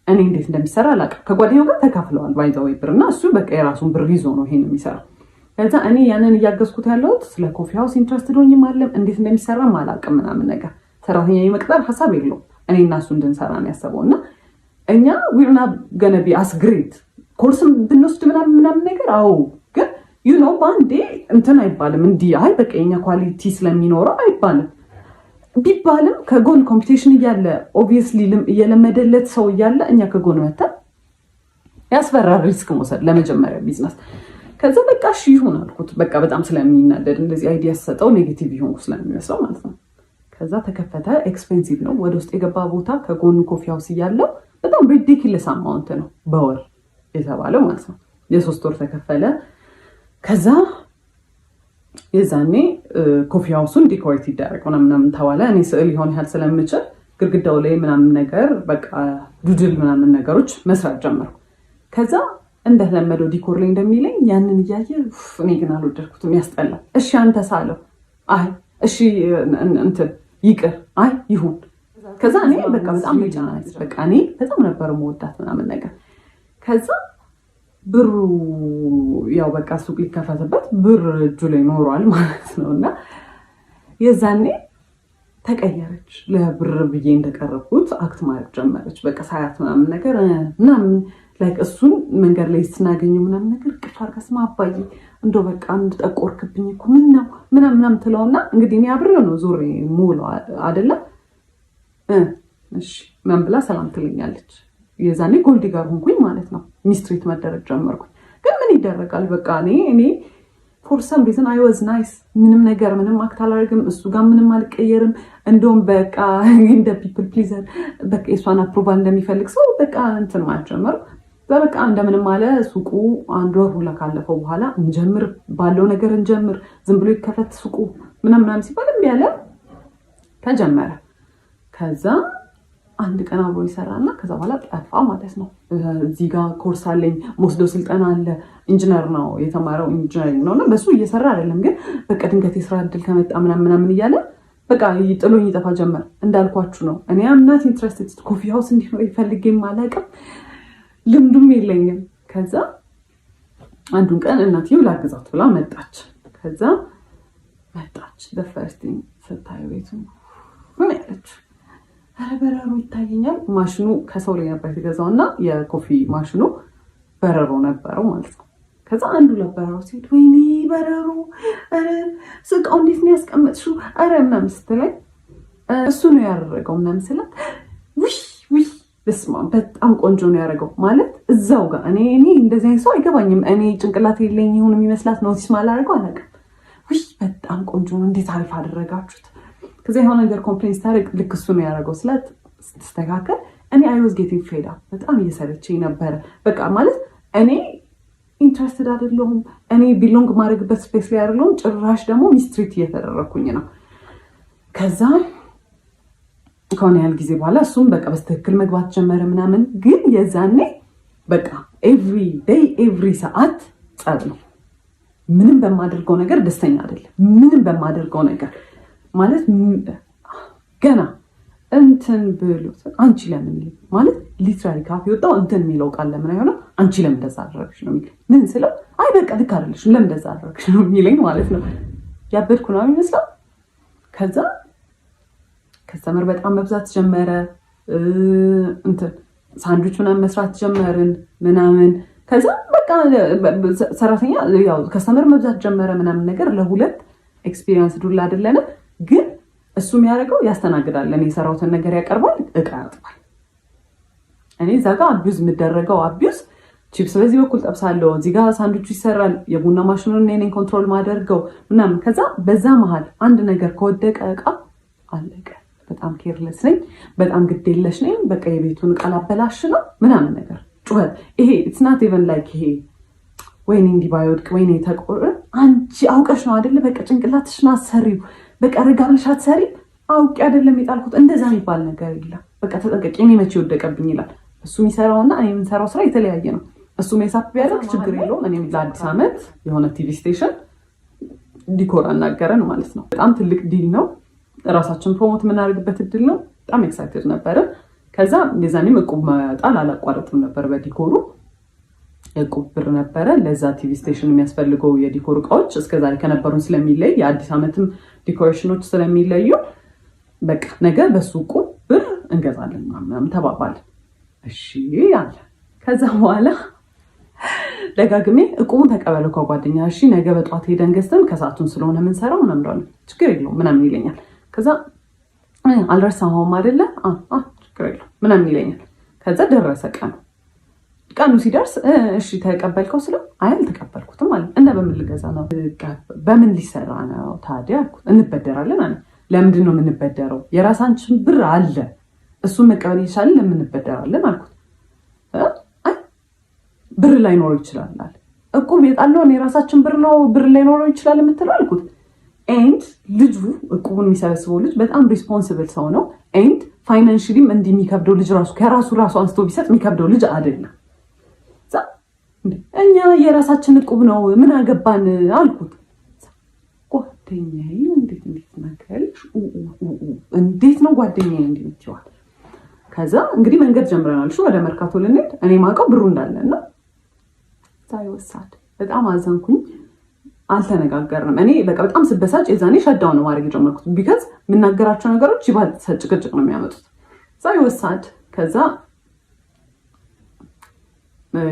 እኔ እንዴት እንደሚሰራ አላውቅም። ከጓደኛው ጋር ተካፍለዋል by the way ብር እና እሱ በቃ የራሱን ብር ይዞ ነው ይሄን የሚሰራው። ከዛ እኔ ያንን እያገዝኩት ያለሁት ስለ coffee house interested ሆኜም አለም፣ እንዴት እንደሚሰራም አላውቅም ምናምን ነገር። ሰራተኛ የመቅጠር ሀሳብ የለውም። እኔ እና እሱ እንድንሰራ ነው ያሰበው እና እኛ we're not gonna be as great ኮርስም ብንወስድ ምናምን ምናምን ነገር፣ አዎ ግን በአንዴ እንትን አይባልም። እንዲህ አይ በቃ የኛ quality ስለሚኖረው አይባልም። ቢባልም ከጎን competition እያለ፣ obviously እየለመደለት ሰው እያለ እኛ ከጎን መተን ያስፈራል risk መውሰድ ለመጀመሪያ ቢዝነስ። ከዛ በቃ እሺ ይሁን አልኩት። በቃ በጣም ስለሚናደድ እንደዚህ idea ሰጠው negative ይሆንኩ ስለሚመስለው ማለት ነው። ከዛ ተከፈተ። Expensive ነው። ወደ ውስጥ የገባ ቦታ ከጎኑ coffee house እያለው በጣም ridiculous amount ነው በወር የተባለው ማለት ነው። የ3 ወር ተከፈለ። ከዛ የዛኔ coffee house ኡን decorate ይደረግ ምናምን ተባለ። እኔ ስዕል ይሆን ያህል ስለምችል ግድግዳው ላይ ምናምን ነገር በቃ doodle ምናምን ነገሮች መስራት ጀመርኩ። ከዛ እንደተለመደው decor ላይ እንደሚለኝ ያንን እያየ እኔ ግን አልወደድኩትም፣ ያስጠላል። እሺ አንተ ሳለው፣ አይ እሺ እንትን ይቅር፣ አይ ይሁን። ከዛ እኔ በቃ በጣም መጨናነቅ፣ በቃ እኔ በጣም ነበር መወዳት ምናምን ነገር። ከዛ ብሩ ያው በቃ ሱቅ ሊከፈትበት ብር እጁ ላይ ኖሯል ማለት ነው። እና የዛኔ ተቀየረች። ለብር ብዬ እንደቀረብኩት act ማድረግ ጀመረች። በቃ ሳያት ምናምን ነገር ምናምን like እሱን መንገድ ላይ ስናገኘው ምናምን ነገር እቅፍ አድርጋ ስማ አባዬ እንደው በቃ አንድ ጠቆርክብኝ እኮ፣ ምን ነው ምናምን ምናምን ትለውና እንግዲህ እኔ አብሬው ነው ዞሬ የምውለው አይደለም፣ እሺ ምናምን ብላ ሰላም ትለኛለች። የዛኔ gold digger ሆንኩኝ ማለት ነው። Mistreat መደረግ ጀመርኩኝ። ግን ምን ይደረጋል፣ በቃ እኔ for some reason I was nice። ምንም ነገር ምንም act አላደርግም። እሱ ጋር ምንም አልቀየርም። እንደውም በቃ እንደ people pleaser፣ በቃ የእሷን approval እንደሚፈልግ ሰው በቃ እንትን ማለት ጀመርኩ። በበቃ እንደምንም አለ፣ ሱቁ አንድ ወር ሁላ ካለፈው በኋላ እንጀምር ባለው ነገር እንጀምር፣ ዝም ብሎ ይከፈት ሱቁ ምናምን ምናምን ሲባል እምቢ አለ። ተጀመረ። ከዛ አንድ ቀን አብሮ ይሰራና ከዛ በኋላ ጠፋ ማለት ነው። እዚህ ጋር ኮርስ አለኝ፣ መወስደው ስልጠና አለ። ኢንጂነር ነው የተማረው፣ engineering ነው እና በሱ እየሰራ አይደለም፣ ግን በቃ ድንገት የስራ እድል ከመጣ ምናምን ምናምን እያለ በቃ ጥሎኝ ይጠፋ ጀመር። እንዳልኳችሁ ነው፣ እኔ am not interested፣ coffee house እንዲኖር ፈልጌም አላውቅም፣ ልምዱም የለኝም። ከዛ አንዱን ቀን እናትየው ላግዛት ብላ መጣች። ከዛ መጣች፣ first thing ስታየው ቤቱ ምን ያለች፣ ኧረ በረሮ ይታየኛል። ማሽኑ ከሰው ላይ ነበር የተገዛው እና የ coffee ማሽኑ በረሮ ነበረው ማለት ነው። ከዛ አንዱ ለበረሮ ሲሄድ ወይኔ በረሮ፣ ኧረ እቃው እንዴት ነው ያስቀመጥሽው? ኧረ ምናምን ስትለኝ እሱ ነው ያደረገው ምናምን ስላት ውይ ውይ በስመ አብ በጣም ቆንጆ ነው ያደረገው ማለት እዛው ጋር እኔ እንደዚህ አይነት ሰው አይገባኝም። እኔ ጭንቅላት የለኝ ይሁን የሚመስላት notice ማላደርገው አላውቅም። ውይ በጣም ቆንጆ ነው፣ እንዴት አሪፍ አደረጋችሁት። ከዚያ የሆነ ነገር complain ስታደርግ ልክ እሱ ነው ያደረገው ስላት ስትስተካከል እኔ I was getting fed up፣ በጣም እየሰለቸኝ ነበረ። በቃ ማለት እኔ interested አይደለሁም። እኔ belong ማድረግበት space ላይ አይደለሁም። ጭራሽ ደግሞ mistreat እየተደረግኩኝ ነው። ከዛ ከሆነ ያህል ጊዜ በኋላ እሱም በቃ በስትክክል መግባት ጀመረ ምናምን። ግን የዛኔ በቃ every day every ሰዓት ጸብ ነው። ምንም በማደርገው ነገር ደስተኛ አይደለም። ምንም በማደርገው ነገር ማለት ገና እንትን ብሎ አንቺ ለምን ማለት literally ካፍ የወጣው እንትን የሚለው ቃል ለምን አይሆንም? አንቺ ለምን እንደዛ አደረግሽ ነው የሚለኝ። ምን ስለው አይ በቃ ልክ አይደለሽም፣ ለምን እንደዛ አደረግሽ ነው የሚለኝ ማለት ነው። ያበድኩ ነው የሚመስለው። ከዛ customer በጣም መብዛት ጀመረ። እንትን ሳንድዊች ምናምን መስራት ጀመርን ምናምን። ከዛ በቃ ሰራተኛ ያው customer መብዛት ጀመረ ምናምን ነገር። ለሁለት experience ዱላ አይደለንም፣ ግን እሱ የሚያደርገው ያስተናግዳል። እኔ የሰራሁትን ነገር ያቀርባል፣ እቃ ያጥባል። እኔ እዛ ጋር abuse የምደረገው abuse፣ ቺፕስ በዚህ በኩል ጠብሳለሁ፣ እዚህ ጋር ሳንድዊቹ ይሰራል፣ የቡና ማሽኑን እኔ ነኝ control ማደርገው ምናምን። ከዛ በዛ መሀል አንድ ነገር ከወደቀ እቃ አለቀ። በጣም careless ነኝ፣ በጣም ግዴለሽ ነኝ። በቃ የቤቱን እቃ ላበላሽ ነው ምናምን ነገር ጩኸት። ይሄ it's not even like ይሄ ወይኔ እንዲህ ባይወድቅ፣ ወይኔ ተቆር፣ አንቺ አውቀሽ ነው አይደለ? በቃ ጭንቅላትሽን አሰሪው፣ በቃ ረጋ ብለሽ አትሰሪም። አውቄ አይደለም የጣልኩት፣ እንደዛ የሚባል ነገር የለም። በቃ ተጠንቀቂ፣ እኔ መቼ ወደቀብኝ ይላል። እሱ የሚሰራውና እኔ የምንሰራው ስራ የተለያየ ነው። እሱ mess up ቢያደርግ ችግር የለውም። እኔም ለአዲስ ዓመት የሆነ TV station decor አናገረን ማለት ነው። በጣም ትልቅ deal ነው። ራሳችን promote የምናደርግበት እድል ነው። በጣም excited ነበርን። ከዛ የዛኔም እቁብ መጣል አላቋረጥም ነበር። በ decor ኡ እቁብ ብር ነበረ። ለዛ TV station የሚያስፈልገው የ decor እቃዎች እስከዛሬ ከነበሩን ስለሚለይ፣ የአዲስ ዓመትም decoration ኦች ስለሚለዩ በቃ ነገ በሱ እቁብ ብር እንገዛለን ምናምን ተባባልን። እሺ አለ። ከዛ በኋላ ደጋግሜ እቁቡን ተቀበለው ከጓደኛ፣ እሺ ነገ በጠዋት ሄደን ገዝተን ከሰዓቱን ስለሆነ የምንሰራው ምናምን፣ ችግር የለውም ምናምን ይለኛል። ከዛ አልረሳኸውም አይደለ? ችግር የለውም ምናምን ይለኛል። ከዛ ደረሰ ቀኑ። ቀኑ ሲደርስ እሺ ተቀበልከው ስለው አይ አልተቀበልኩትም አለ። እና በምን ልገዛ ነው? በምን ሊሰራ ነው ታዲያ አልኩት። እንበደራለን አለ። ለምንድን ነው የምንበደረው? የራሳችን ብር አለ፣ እሱን መቀበል እየቻልን ለምን እንበደራለን አልኩት። አይ ብር ላይኖረው ይችላል አለ። እቁብ የጣልነውን የራሳችን ብር ነው ብር ላይኖረው ይችላል የምትለው አልኩት። And ልጁ፣ እቁቡን የሚሰበስበው ልጅ በጣም responsible ሰው ነው። And financially ም እንዲህ የሚከብደው ልጅ ራሱ ከራሱ ራሱ አንስቶ ቢሰጥ የሚከብደው ልጅ አይደለም። እኛ የራሳችን እቁብ ነው ምን አገባን አልኩት። ጓደኛዬ እንዴት እንዴት ትናገሪያለሽ? እንዴት ነው ጓደኛዬ እንዲህ ይችዋል? ከዛ እንግዲህ መንገድ ጀምረናል። እሺ ወደ መርካቶ ልንሄድ፣ እኔ ማውቀው ብሩ እንዳለ እና ይወሳድ በጣም አዘንኩኝ። አልተነጋገርንም። እኔ በቃ በጣም ስበሳጭ የዛኔ shut down ነው ማድረግ የጀመርኩት። Because የምናገራቸው ነገሮች ይባል ጭቅጭቅ ነው የሚያመጡት። እዛ ይወሳድ። ከዛ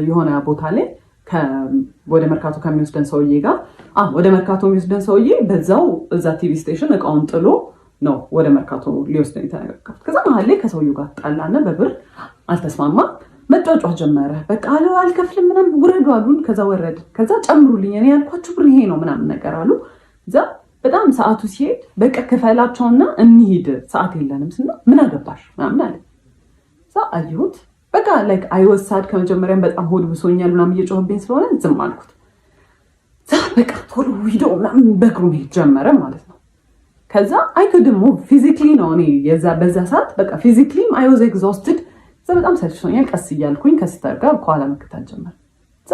የሆነ ቦታ ላይ ወደ መርካቶ ከሚወስደን ሰውዬ ጋር፣ ወደ መርካቶ የሚወስደን ሰውዬ በዛው እዛ TV station እቃውን ጥሎ ነው ወደ መርካቶ ሊወስደን የተነጋገሩት። ከዛ መሀል ላይ ከሰውዬው ጋር ጣላና በብር አልተስማማም። መጫጫ ጀመረ። በቃ አልከፍልም ምናምን፣ ውረዱ አሉን። ከዛ ወረድን። ከዛ ጨምሩልኝ፣ እኔ ያልኳችሁ ብር ይሄ ነው ምናምን ነገር አሉ። እዛ በጣም ሰዓቱ ሲሄድ በቃ ክፈላቸውና እንሂድ፣ ሰዓት የለንም ስና ምን አገባሽ ምናምን አለ። እዛ አየሁት። በቃ like I was sad፣ ከመጀመሪያም በጣም ሆድ ብሶኛል ምናምን፣ እየጮህብኝ ስለሆነ ዝም አልኩት። በቃ ቶሎ ሂዶ ምናምን በእግሩ መሄድ ጀመረ ማለት ነው። ከዛ I couldn't move physically ነው፣ እኔ በዛ ሰዓት በቃ physically ም I was exhausted። እዛ በጣም ሰልችቶኛል። ቀስ እያልኩኝ ከ sister ጋር ከኋላ መከተል ጀመር። እዛ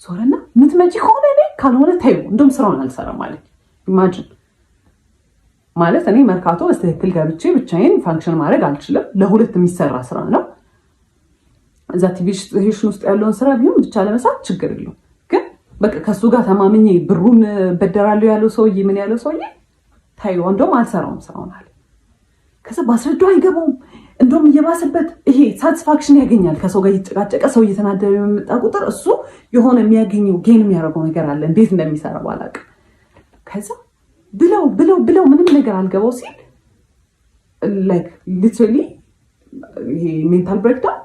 ዞረና የምትመጪ ከሆነ እኔ ካልሆነ ተይው፣ እንደውም ስራውን አልሰራም ማለት። Imagine፣ ማለት እኔ መርካቶ በስትክክል ገብቼ ብቻዬን function ማድረግ አልችልም። ለሁለት የሚሰራ ስራ ነው። እዛ TV station ውስጥ ያለውን ስራ ቢሆን ብቻ ለመስራት ችግር የለውም። ግን በቃ ከእሱ ጋር ተማምኜ ብሩን በደራለሁ ያለው ሰውዬ፣ ምን ያለው ሰውዬ ታዩ፣ እንደውም አልሰራውም ስራውን አለ። ከዛ ባስረዳው አይገባውም። እንደውም እየባሰበት ይሄ satisfaction ያገኛል። ከሰው ጋር እየተጨቃጨቀ ሰው እየተናደደ የመጣ ቁጥር እሱ የሆነ የሚያገኘው gain የሚያደርገው ነገር አለ። እንዴት እንደሚሰራ ባላውቅም። ከዛ ብለው ብለው ብለው ምንም ነገር አልገባው ሲል like literally ይሄ mental breakdown፣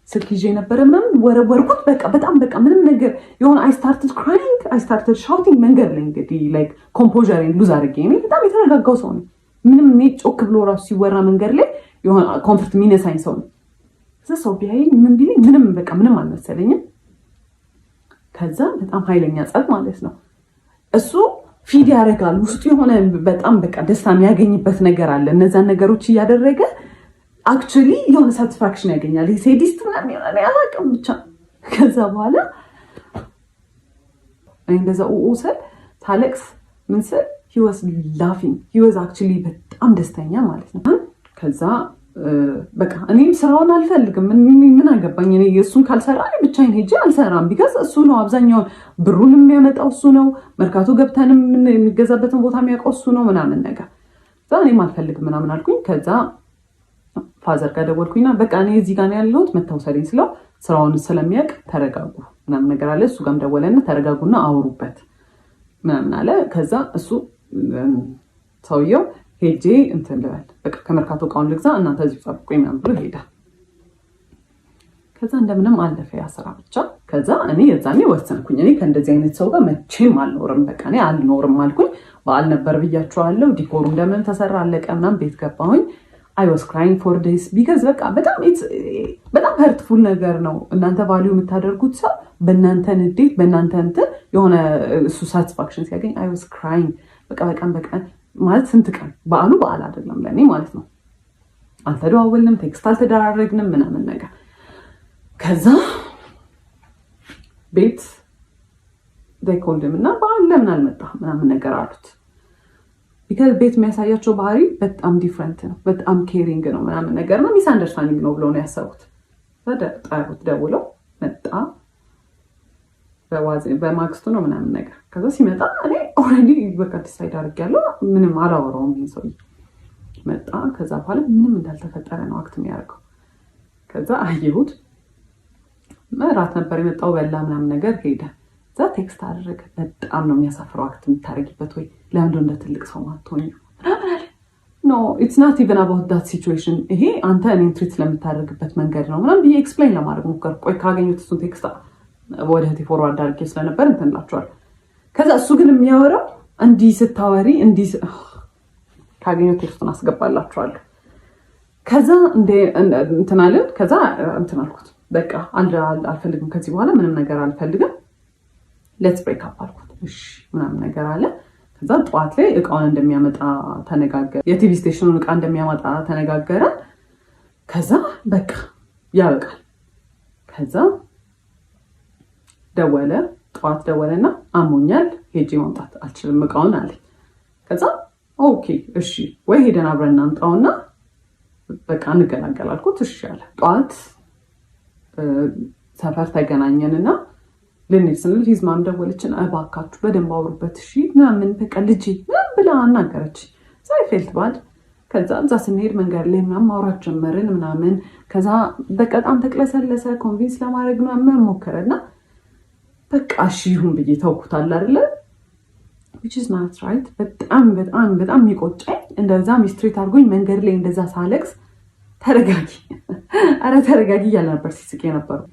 ስልክ ይዤ የነበረ ምናምን ወረወርኩት። በቃ በጣም በቃ ምንም ነገር የሆነ I started crying, I started shouting መንገድ ላይ። እንግዲህ like composure ኤን lose አድርጌ፣ እኔ በጣም የተረጋጋው ሰው ነው። ምንም እኔ ጮክ ብሎ ራሱ ሲወራ መንገድ ላይ የሆነ comfort የሚነሳኝ ሰው ነው። እዛ ሰው ቢያየኝ ምን ቢለኝ ምንም በቃ ምንም አልመሰለኝም። ከዛ በጣም ኃይለኛ ጸብ ማለት ነው። እሱ feed ያደርጋል፣ ውስጡ የሆነ በጣም በቃ ደስታ የሚያገኝበት ነገር አለ። እነዛን ነገሮች እያደረገ actually የሆነ satisfaction ያገኛል። Sadist ምናምን ይሆናል፣ አላውቅም ብቻ። ከዛ በኋላ እኔ እንደዛ ኡኡ ስል፣ ሳለቅስ፣ ምን ስል he was laughing, he was actually በጣም ደስተኛ ማለት ነው። ከዛ በቃ እኔም ስራውን አልፈልግም። ምን አገባኝ እኔ፣ እሱን ካልሰራ ብቻዬን ሄጄ አልሰራም። Because እሱ ነው አብዛኛውን ብሩን የሚያመጣው እሱ ነው። መርካቶ ገብተንም የሚገዛበትን ቦታ የሚያውቀው እሱ ነው ምናምን ነገር። እዛ እኔም አልፈልግም ምናምን አልኩኝ። ከዛ father ጋር ደወልኩኝና በቃ እኔ እዚህ ጋር ነው ያለሁት፣ መተህ ውሰደኝ ስለው ስራውን ስለሚያውቅ ተረጋጉ ምናምን ነገር አለ። እሱ ጋርም ደወለና ተረጋጉና አውሩበት ምናምን አለ። ከዛ እሱ ሰውየው ሄጄ እንትን ልበል፣ በቃ ከመርካቶ እቃውን ልግዛ፣ እናንተ እዚሁ ጠብቁኝ ምናምን ብሎ ሄዳል። ከዛ እንደምንም አለፈ ያ ስራ ብቻ። ከዛ እኔ የዛኔ ወሰንኩኝ፣ እኔ ከእንደዚህ አይነት ሰው ጋር መቼም አልኖርም፣ በቃ እኔ አልኖርም አልኩኝ። በዓል ነበር ብያቸዋለሁ። Decor ኡ እንደምንም ተሰራ፣ አለቀ ምናምን፣ ቤት ገባሁኝ። I was crying for days because በቃ በጣም በጣም hurtful ነገር ነው። እናንተ value የምታደርጉት ሰው በእናንተ ንዴት፣ በእናንተ እንትን የሆነ እሱ satisfaction ሲያገኝ I was crying። በቃ በቀን በቀን ማለት ስንት ቀን በዓሉ በዓል አይደለም ለእኔ ማለት ነው። አልተደዋወልንም፣ text አልተደራረግንም ምናምን ነገር። ከዛ ቤት called him እና በዓል ለምን አልመጣ ምናምን ነገር አሉት። Because ቤት የሚያሳያቸው ባህሪ በጣም different ነው፣ በጣም caring ነው ምናምን ነገር ነው። Misunderstanding ነው ብለው ነው ያሰቡት። ጠሩት፣ ደውለው መጣ። በማግስቱ ነው ምናምን ነገር። ከዛ ሲመጣ እኔ already በቃ decide አድርጌያለሁ። ምንም አላወራውም። ይሄን ሰውዬ መጣ። ከዛ በኋላ ምንም እንዳልተፈጠረ ነው act የሚያደርገው። ከዛ አየሁት። እራት ነበር የመጣው፣ በላ ምናምን ነገር ሄደ። እዛ text አደረገ። በጣም ነው የሚያሳፍረው act የምታደርጊበት፣ ወይ ለምንድን እንደ ትልቅ ሰው ማትሆኝ ምናምን አለ። No, it's not even about that situation፣ ይሄ አንተ እኔን treat ስለምታደርግበት መንገድ ነው ምናምን ብዬ explain ለማድረግ ሞከርኩ። ቆይ ካገኙት እሱን text ወደ እህቴ forward አድርጌ ስለነበር እንትን እላቸዋለሁ። ከዛ እሱ ግን የሚያወራው እንዲህ ስታወሪ እንዲህ፣ ካገኘሁት text ኡን አስገባላችኋለሁ። ከዛ እንትን አለን። ከዛ እንትን አልኩት፣ በቃ አልፈልግም፣ ከዚህ በኋላ ምንም ነገር አልፈልግም፣ let's break up አልኩት። እሺ ምናምን ነገር አለ። ከዛ ጠዋት ላይ እቃውን እንደሚያመጣ ተነጋገረ። የ TV station ኡን እቃ እንደሚያመጣ ተነጋገረ። ከዛ በቃ ያበቃል። ከዛ ደወለ፣ ጠዋት ደወለና አሞኛል፣ ሄጄ ማምጣት አልችልም እቃውን አለኝ። ከዛ okay እሺ ወይ ሄደን አብረን እናምጣውና በቃ እንገላገል አልኩት። እሺ አለ። ጠዋት ሰፈር ተገናኘንና ልንሄድ ስንል his mom ደወለችን። እባካችሁ በደንብ አውሩበት እሺ ምናምን በቃ ልጄ ምናምን ብላ አናገረች። So I felt bad። ከዛ እዛ ስንሄድ መንገድ ላይ ምናምን ማውራት ጀመርን ምናምን። ከዛ በቃ በጣም ተቅለሰለሰ። Convince ለማድረግ ምናምን ሞከረ እና በቃ እሺ ይሁን ብዬ ተውኩታል አይደለ፣ which is not right። በጣም በጣም በጣም የሚቆጨኝ እንደዛ mistreat አድርጎኝ መንገድ ላይ እንደዛ ሳለቅስ ተረጋጊ፣ አረ ተረጋጊ እያለ ነበር ሲስቅ የነበረው።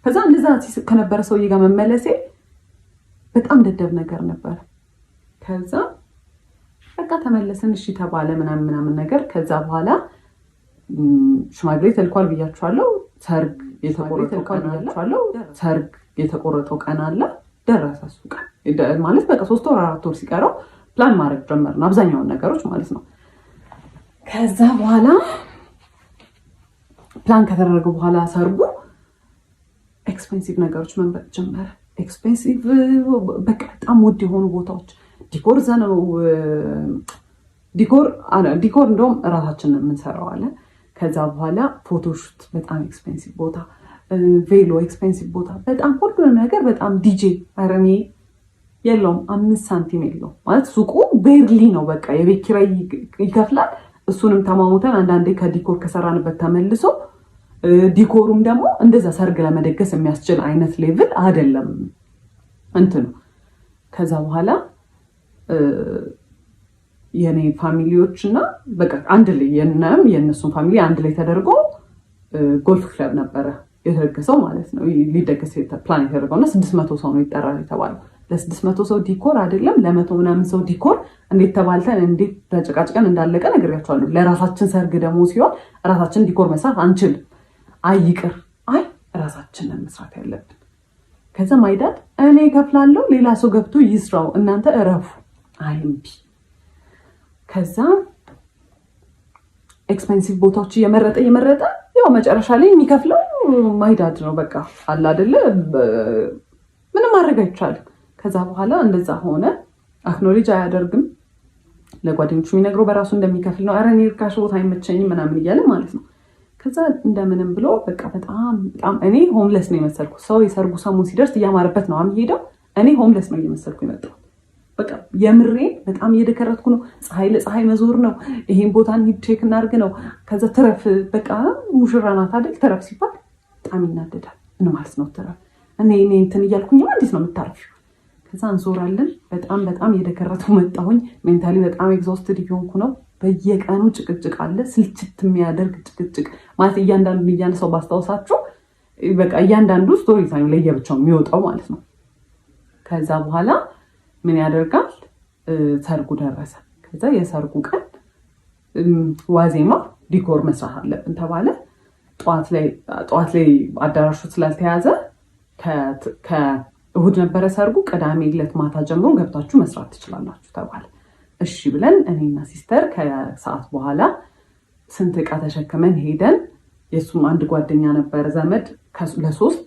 ከዛ እንደዛ ሲስቅ ከነበረ ሰውዬ ጋር መመለሴ በጣም ደደብ ነገር ነበር። ከዛ በቃ ተመለስን፣ እሺ ተባለ ምናምን ምናምን ነገር። ከዛ በኋላ ሽማግሌ ተልኳል ብያችኋለሁ። ሰርግ የተቆረጠው ቀን አለ። ሰርግ የተቆረጠው ቀን አለ። ደረሰ እሱ ቀን ማለት በቃ 3 ወር 4 ወር ሲቀረው ፕላን ማድረግ ጀመርን፣ አብዛኛውን ነገሮች ማለት ነው። ከዛ በኋላ ፕላን ከተደረገ በኋላ ሰርጉ expensive ነገሮች መምረጥ ጀመረ። Expensive በቃ በጣም ውድ የሆኑ ቦታዎች፣ decor ዘነው decor decor እንደውም እራሳችንን የምንሰራው አለ። ከዛ በኋላ photoshoot በጣም expensive ቦታ፣ ቬሎ expensive ቦታ፣ በጣም ሁሉንም ነገር በጣም ዲጄ፣ ኧረ እኔ የለውም፣ 5 ሳንቲም የለውም ማለት ሱቁ barely ነው። በቃ የቤት ኪራይ ይከፍላል። እሱንም ተማሙተን አንዳንዴ ከ decor ከሰራንበት ተመልሶ decor ኡም ደግሞ እንደዛ ሰርግ ለመደገስ የሚያስችል አይነት level አይደለም እንትኑ። ከዛ በኋላ የኔ family ዎች እና በቃ አንድ ላይ የነም የእነሱን family አንድ ላይ ተደርጎ golf club ነበረ የተደገሰው ማለት ነው። ሊደገስ ፕላን የተደረገው እና 600 ሰው ነው ይጠራል የተባለው። ለ600 ሰው decor አይደለም ለ100 ምናምን ሰው decor እንዴት ተባልተን እንዴት ተጨቃጭቀን እንዳለቀ ነግሬያቸዋለሁ። ለራሳችን ሰርግ ደግሞ ሲሆን ራሳችን decor መስራት አንችልም። አይ ይቅር፣ አይ ራሳችንን መስራት ያለብን። ከዛ my dad እኔ እከፍላለሁ፣ ሌላ ሰው ገብቶ ይስራው፣ እናንተ እረፉ። አይ እምቢ። ከዛ expensive ቦታዎች እየመረጠ እየመረጠ ያው መጨረሻ ላይ የሚከፍለው my dad ነው። በቃ አለ አይደለ፣ ምንም ማድረግ አይቻልም። ከዛ በኋላ እንደዛ ሆነ። Acknowledge አያደርግም። ለጓደኞቹ የሚነግረው በራሱ እንደሚከፍል ነው። ኧረ እኔ ርካሽ ቦታ አይመቸኝም ምናምን እያለ ማለት ነው። ከዛ እንደምንም ብሎ በቃ በጣም በጣም እኔ homeless ነው የመሰልኩት። ሰው የሰርጉ ሰሞን ሲደርስ እያማረበት ነው የሚሄደው። እኔ homeless ነው እየመሰልኩ የመጣሁት። በቃ የምሬን በጣም እየደከረትኩ ነው። ፀሐይ ለፀሐይ መዞር ነው። ይሄን ቦታ እንሂድ check እናድርግ ነው። ከዛ ትረፍ፣ በቃ ሙሽራ ናት አይደል? ትረፍ ሲባል በጣም ይናደዳል። ምን ማለት ነው ትረፍ? እኔ እንትን እያልኩኝ እንዴት ነው የምታርፊው? ከዛ እንዞራለን። በጣም በጣም እየደከረቱ መጣሁኝ። Mentally በጣም exhausted እየሆንኩ ነው። በየቀኑ ጭቅጭቅ አለ። ስልችት የሚያደርግ ጭቅጭቅ ማለት እያንዳንዱ እያነሳው ባስታውሳችሁ በቃ እያንዳንዱ story time ለየብቻው የሚወጣው ማለት ነው። ከዛ በኋላ ምን ያደርጋል? ሰርጉ ደረሰ። ከዛ የሰርጉ ቀን ዋዜማ decor መስራት አለብን ተባለ። ጠዋት ላይ አዳራሹ ስላልተያዘ ከእሁድ ነበረ ሰርጉ። ቅዳሜ ዕለት ማታ ጀምሮ ገብታችሁ መስራት ትችላላችሁ ተባለ። እሺ ብለን እኔና sister ከሰዓት በኋላ ስንት ዕቃ ተሸክመን ሄደን የእሱም አንድ ጓደኛ ነበረ ዘመድ፣ ለሶስት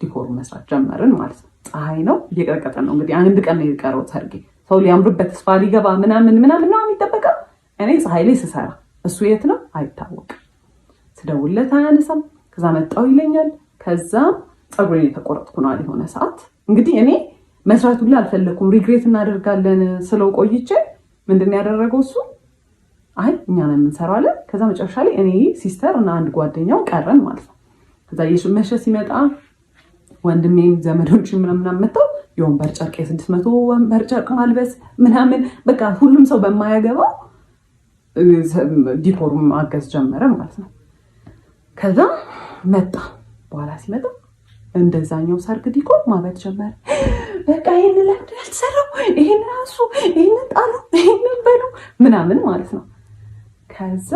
decor ኡ መስራት ጀመርን ማለት ነው። ፀሐይ ነው፣ እየቀጠቀጠን ነው። እንግዲህ አንድ ቀን ነው የቀረው ሰርጌ። ሰው ሊያምርበት ተስፋ ሊገባ ምናምን ምናምን ነው የሚጠበቀው። እኔ ፀሐይ ላይ ስሰራ እሱ የት ነው አይታወቅም። ስደውልለት አያነሳም። ከዛ መጣው ይለኛል። ከዛ ፀጉሬን የተቆረጥኩ ነው የሆነ ሰዓት። እንግዲህ እኔ መስራቱን ላይ አልፈለኩም። Regret እናደርጋለን ስለው ቆይቼ ምንድን ያደረገው እሱ አይ እኛ ነን የምንሰራው አለ። ከዛ መጨረሻ ላይ እኔ፣ sister እና አንድ ጓደኛው ቀረን ማለት ነው። ከዛ መሸ ሲመጣ ወንድሜም ዘመዶች ምናምን መጥተው የወንበር ጨርቅ የ600 ወንበር ጨርቅ ማልበስ ምናምን በቃ ሁሉም ሰው በማያገባው decor ኡ ማገዝ ጀመረ ማለት ነው። ከዛ መጣ። በኋላ ሲመጣ እንደዛኛው ሰርግ decor ማበድ ጀመረ። በቃ ይህን ለምንድን ያልተሰራው? ይህን ራሱ ይህንን ጣሉ፣ ይህንን በሉ ምናምን ማለት ነው። ከዛ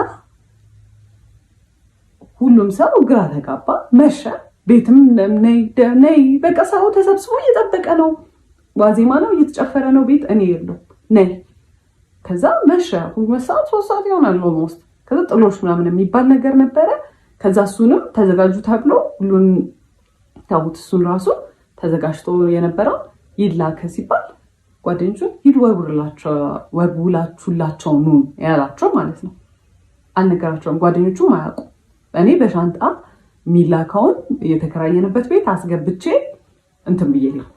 ሁሉም ሰው ግራ ተጋባ። መሸ። ቤትም ነይ ነይ በቃ ሰው ተሰብስቦ እየጠበቀ ነው። ዋዜማ ነው፣ እየተጨፈረ ነው ቤት፣ እኔ የለሁም፣ ነይ። ከዛ መሸ። 2 ሰዓት 3 ሰዓት ይሆናል almost። ከዛ ጥሎሽ ምናምን የሚባል ነገር ነበረ። ከዛ እሱንም ተዘጋጁ ተብሎ ሁሉን ተዉት። እሱን ራሱ ተዘጋጅቶ የነበረው ይላከ ሲባል ጓደኞቹን ሂዱ ወርውላችሁላቸው ኑ ያላቸው ማለት ነው። አልነገራቸውም። ጓደኞቹም አያውቁ። እኔ በሻንጣ የሚላከውን የተከራየንበት ቤት አስገብቼ እንትን ብዬ ሄድኩ።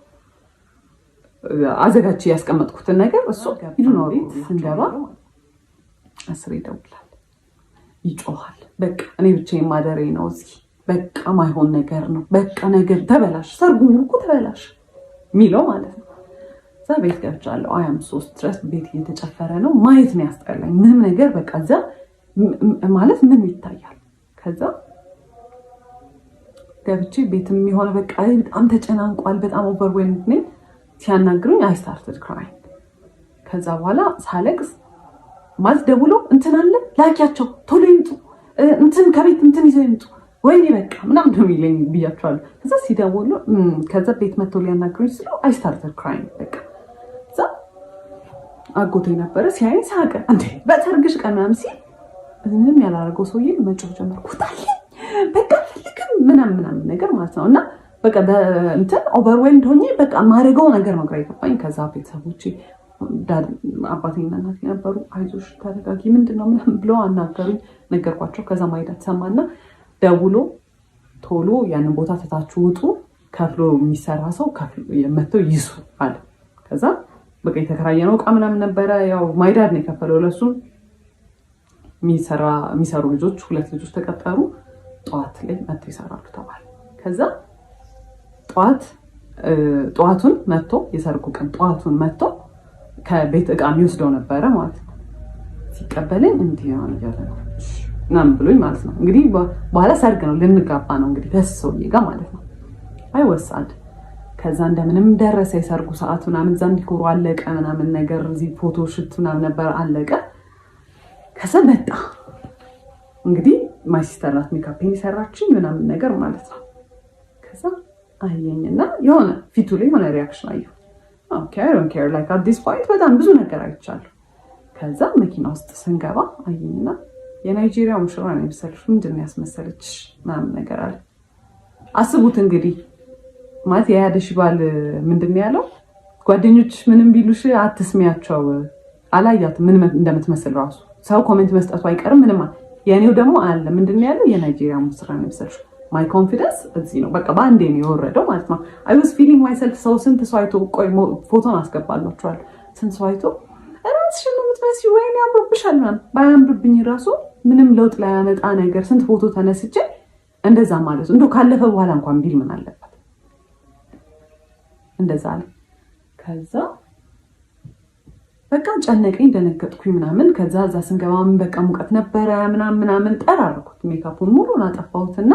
አዘጋጅ ያስቀመጥኩትን ነገር እሱ ሂዱ ነው። ቤት ስንገባ 10 ይደውላል፣ ይጮሃል። በቃ እኔ ብቻዬን ማደሬ ነው እዚህ፣ በቃ ማይሆን ነገር ነው፣ በቃ ነገር ተበላሽ፣ ሰርጉ እኮ ተበላሽ የሚለው ማለት ነው። እዛ ቤት ገብቻለሁ። I am so stressed። ቤት እየተጨፈረ ነው። ማየት ነው ያስጠላኝ። ምንም ነገር በቃ እዛ ማለት ምን ይታያል። ከዛ ገብቼ ቤትም የሆነ በቃ በጣም ተጨናንቋል። በጣም overwhelmed ነኝ። ሲያናግሩኝ I started crying። ከዛ በኋላ ሳለቅስ ማለት ደውሎ እንትን አለ ላኪያቸው፣ ቶሎ ይምጡ፣ እንትን ከቤት እንትን ይዘው ይምጡ፣ ወይኔ በቃ ምናምን ነው የሚለኝ ብያቸዋለሁ። ከዛ ሲደውሉ ከዛ ቤት መጥተው ሊያናግሩኝ ስለው I started crying። በቃ እዛ አጎቴ ነበረ፣ ሲያይኝ ሳቀ። እንዴ በሰርግሽ ቀን ምናምን ሲል ምንም ያላደረገው ሰውዬ መጮህ ጀመርኩ። ውጣልኝ በቃ አልፈልግም ምናምን ምናምን ነገር ማለት ነው። እና በቃ እንትን overwhelmed ሆኜ በቃ ማድረገው ነገር ነው ግራ የገባኝ። ከዛ ቤተሰቦቼ አባቴና እናቴ ነበሩ። አይዞሽ ተረጋጊ፣ ምንድን ነው ምናምን ብለው አናገሩኝ። ነገርኳቸው። ከዛ my dad ሰማና ደውሎ ቶሎ ያንን ቦታ ትታችሁ ውጡ፣ ከፍሎ የሚሰራ ሰው መጥተው ይሱ አለ። ከዛ በቃ የተከራየነው እቃ ምናምን ነበረ። ያው my dad ነው የከፈለው ለሱም። የሚሰሩ ልጆች ሁለት ልጆች ተቀጠሩ። ጠዋት ላይ መጥተው ይሰራሉ ተባለ። ከዛ ጠዋት ጠዋቱን መጥቶ፣ የሰርጉ ቀን ጠዋቱን መጥቶ ከቤት እቃ የሚወስደው ነበረ ማለት ነው። ሲቀበለኝ እንዲህ እያለ ነው ምናምን ብሎኝ ማለት ነው። እንግዲህ በኋላ ሰርግ ነው፣ ልንጋባ ነው እንግዲህ ከሱ ሰውዬ ጋር ማለት ነው። I was sad። ከዛ እንደምንም ደረሰ የሰርጉ ሰዓት ምናምን፣ እዛም decor ኡ አለቀ ምናምን ነገር፣ እዚህ photo shoot ምናምን ነበር፣ አለቀ። ከዛ መጣ። እንግዲህ my sister ናት ሜካፔን የሰራችኝ ምናምን ነገር ማለት ነው። ከዛ አየኝና የሆነ ፊቱ ላይ የሆነ reaction አየሁ። Okay, I don't care, like at this point በጣም ብዙ ነገር አይቻለሁ። ከዛ መኪና ውስጥ ስንገባ አየኝና የናይጄሪያ ሙሽራ ነው የመሰለሽ፣ ምንድን ነው ያስመሰለችሽ ምናምን ነገር አለ። አስቡት እንግዲህ ማለት የያደሽ ባል ምንድን ነው ያለው? ጓደኞች ምንም ቢሉሽ አትስሚያቸው። አላያትም ምን እንደምትመስል ራሱ፣ ሰው comment መስጠቱ አይቀርም። ምንም የእኔው ደግሞ አለ፣ ምንድን ነው ያለው? የናይጄሪያ ሙሽራ ነው የመሰለሽ። My confidence እዚህ ነው፣ በቃ በአንዴ ነው የወረደው ማለት ነው። I was feeling myself። ሰው ስንት ሰው አይቶ፣ ቆይ ፎቶን አስገባላችኋለሁ። ስንት ሰው አይቶ ራስሽን ነው የምትመስዪው፣ ወይኔ ያምርብሻል ምናምን። ባያምርብኝ ራሱ ምንም ለውጥ ላያመጣ ነገር ስንት ፎቶ ተነስቼ እንደዛ ማለት ነው። እንደው ካለፈ በኋላ እንኳን ቢል ምን አለበት? እንደዛ አለ። ከዛ በቃ ጨነቀኝ፣ ደነገጥኩኝ ምናምን። ከዛ እዛ ስንገባም በቃ ሙቀት ነበረ ምናምን ምናምን፣ ጠራርኩት፣ ሜካፑን ሙሉን አጠፋሁትና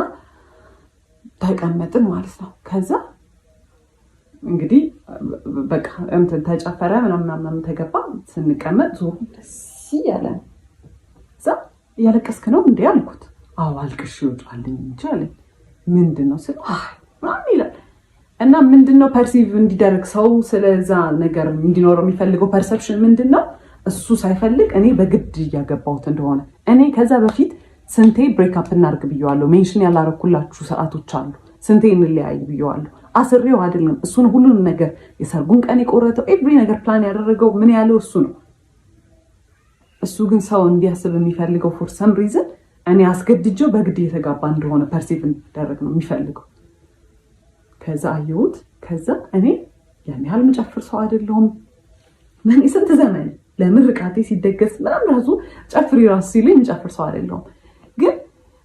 ተቀመጥን ማለት ነው። ከዛ እንግዲህ በቃ እንትን ተጨፈረ ምናምን ምናምን ተገባ። ስንቀመጥ ዞሩ ደስ እያለ ነው። እዛ እያለቀስክ ነው እንዴ አልኩት። አዎ አልቅሽ ይወጣልኝ እንጂ አለኝ። ምንድን ነው ስለው አይ ምናምን ይላል። እና ምንድን ነው perceive እንዲደረግ ሰው ስለዛ ነገር እንዲኖረው የሚፈልገው perception ምንድን ነው? እሱ ሳይፈልግ እኔ በግድ እያገባሁት እንደሆነ። እኔ ከዛ በፊት ስንቴ break up እናርግ ብየዋለሁ። Mention ያላረኩላችሁ ሰዓቶች አሉ። ስንቴ እንለያይ ብየዋለሁ። አስሬው አይደለም፣ እሱን ሁሉንም ነገር የሰርጉን ቀን የቆረጠው፣ every ነገር ፕላን ያደረገው ምን ያለው እሱ ነው። እሱ ግን ሰው እንዲያስብ የሚፈልገው for some reason እኔ አስገድጀው በግድ እየተጋባ እንደሆነ perceive እንዲደረግ ነው የሚፈልገው። ከዛ አየሁት። ከዛ እኔ ያን ያህል ምጨፍር ሰው አይደለሁም። ምን ስንት ዘመን ለምርቃቴ ሲደገስ ምናምን ራሱ ጨፍሪ ራሱ ሲሉኝ የምጨፍር ሰው አይደለሁም። ግን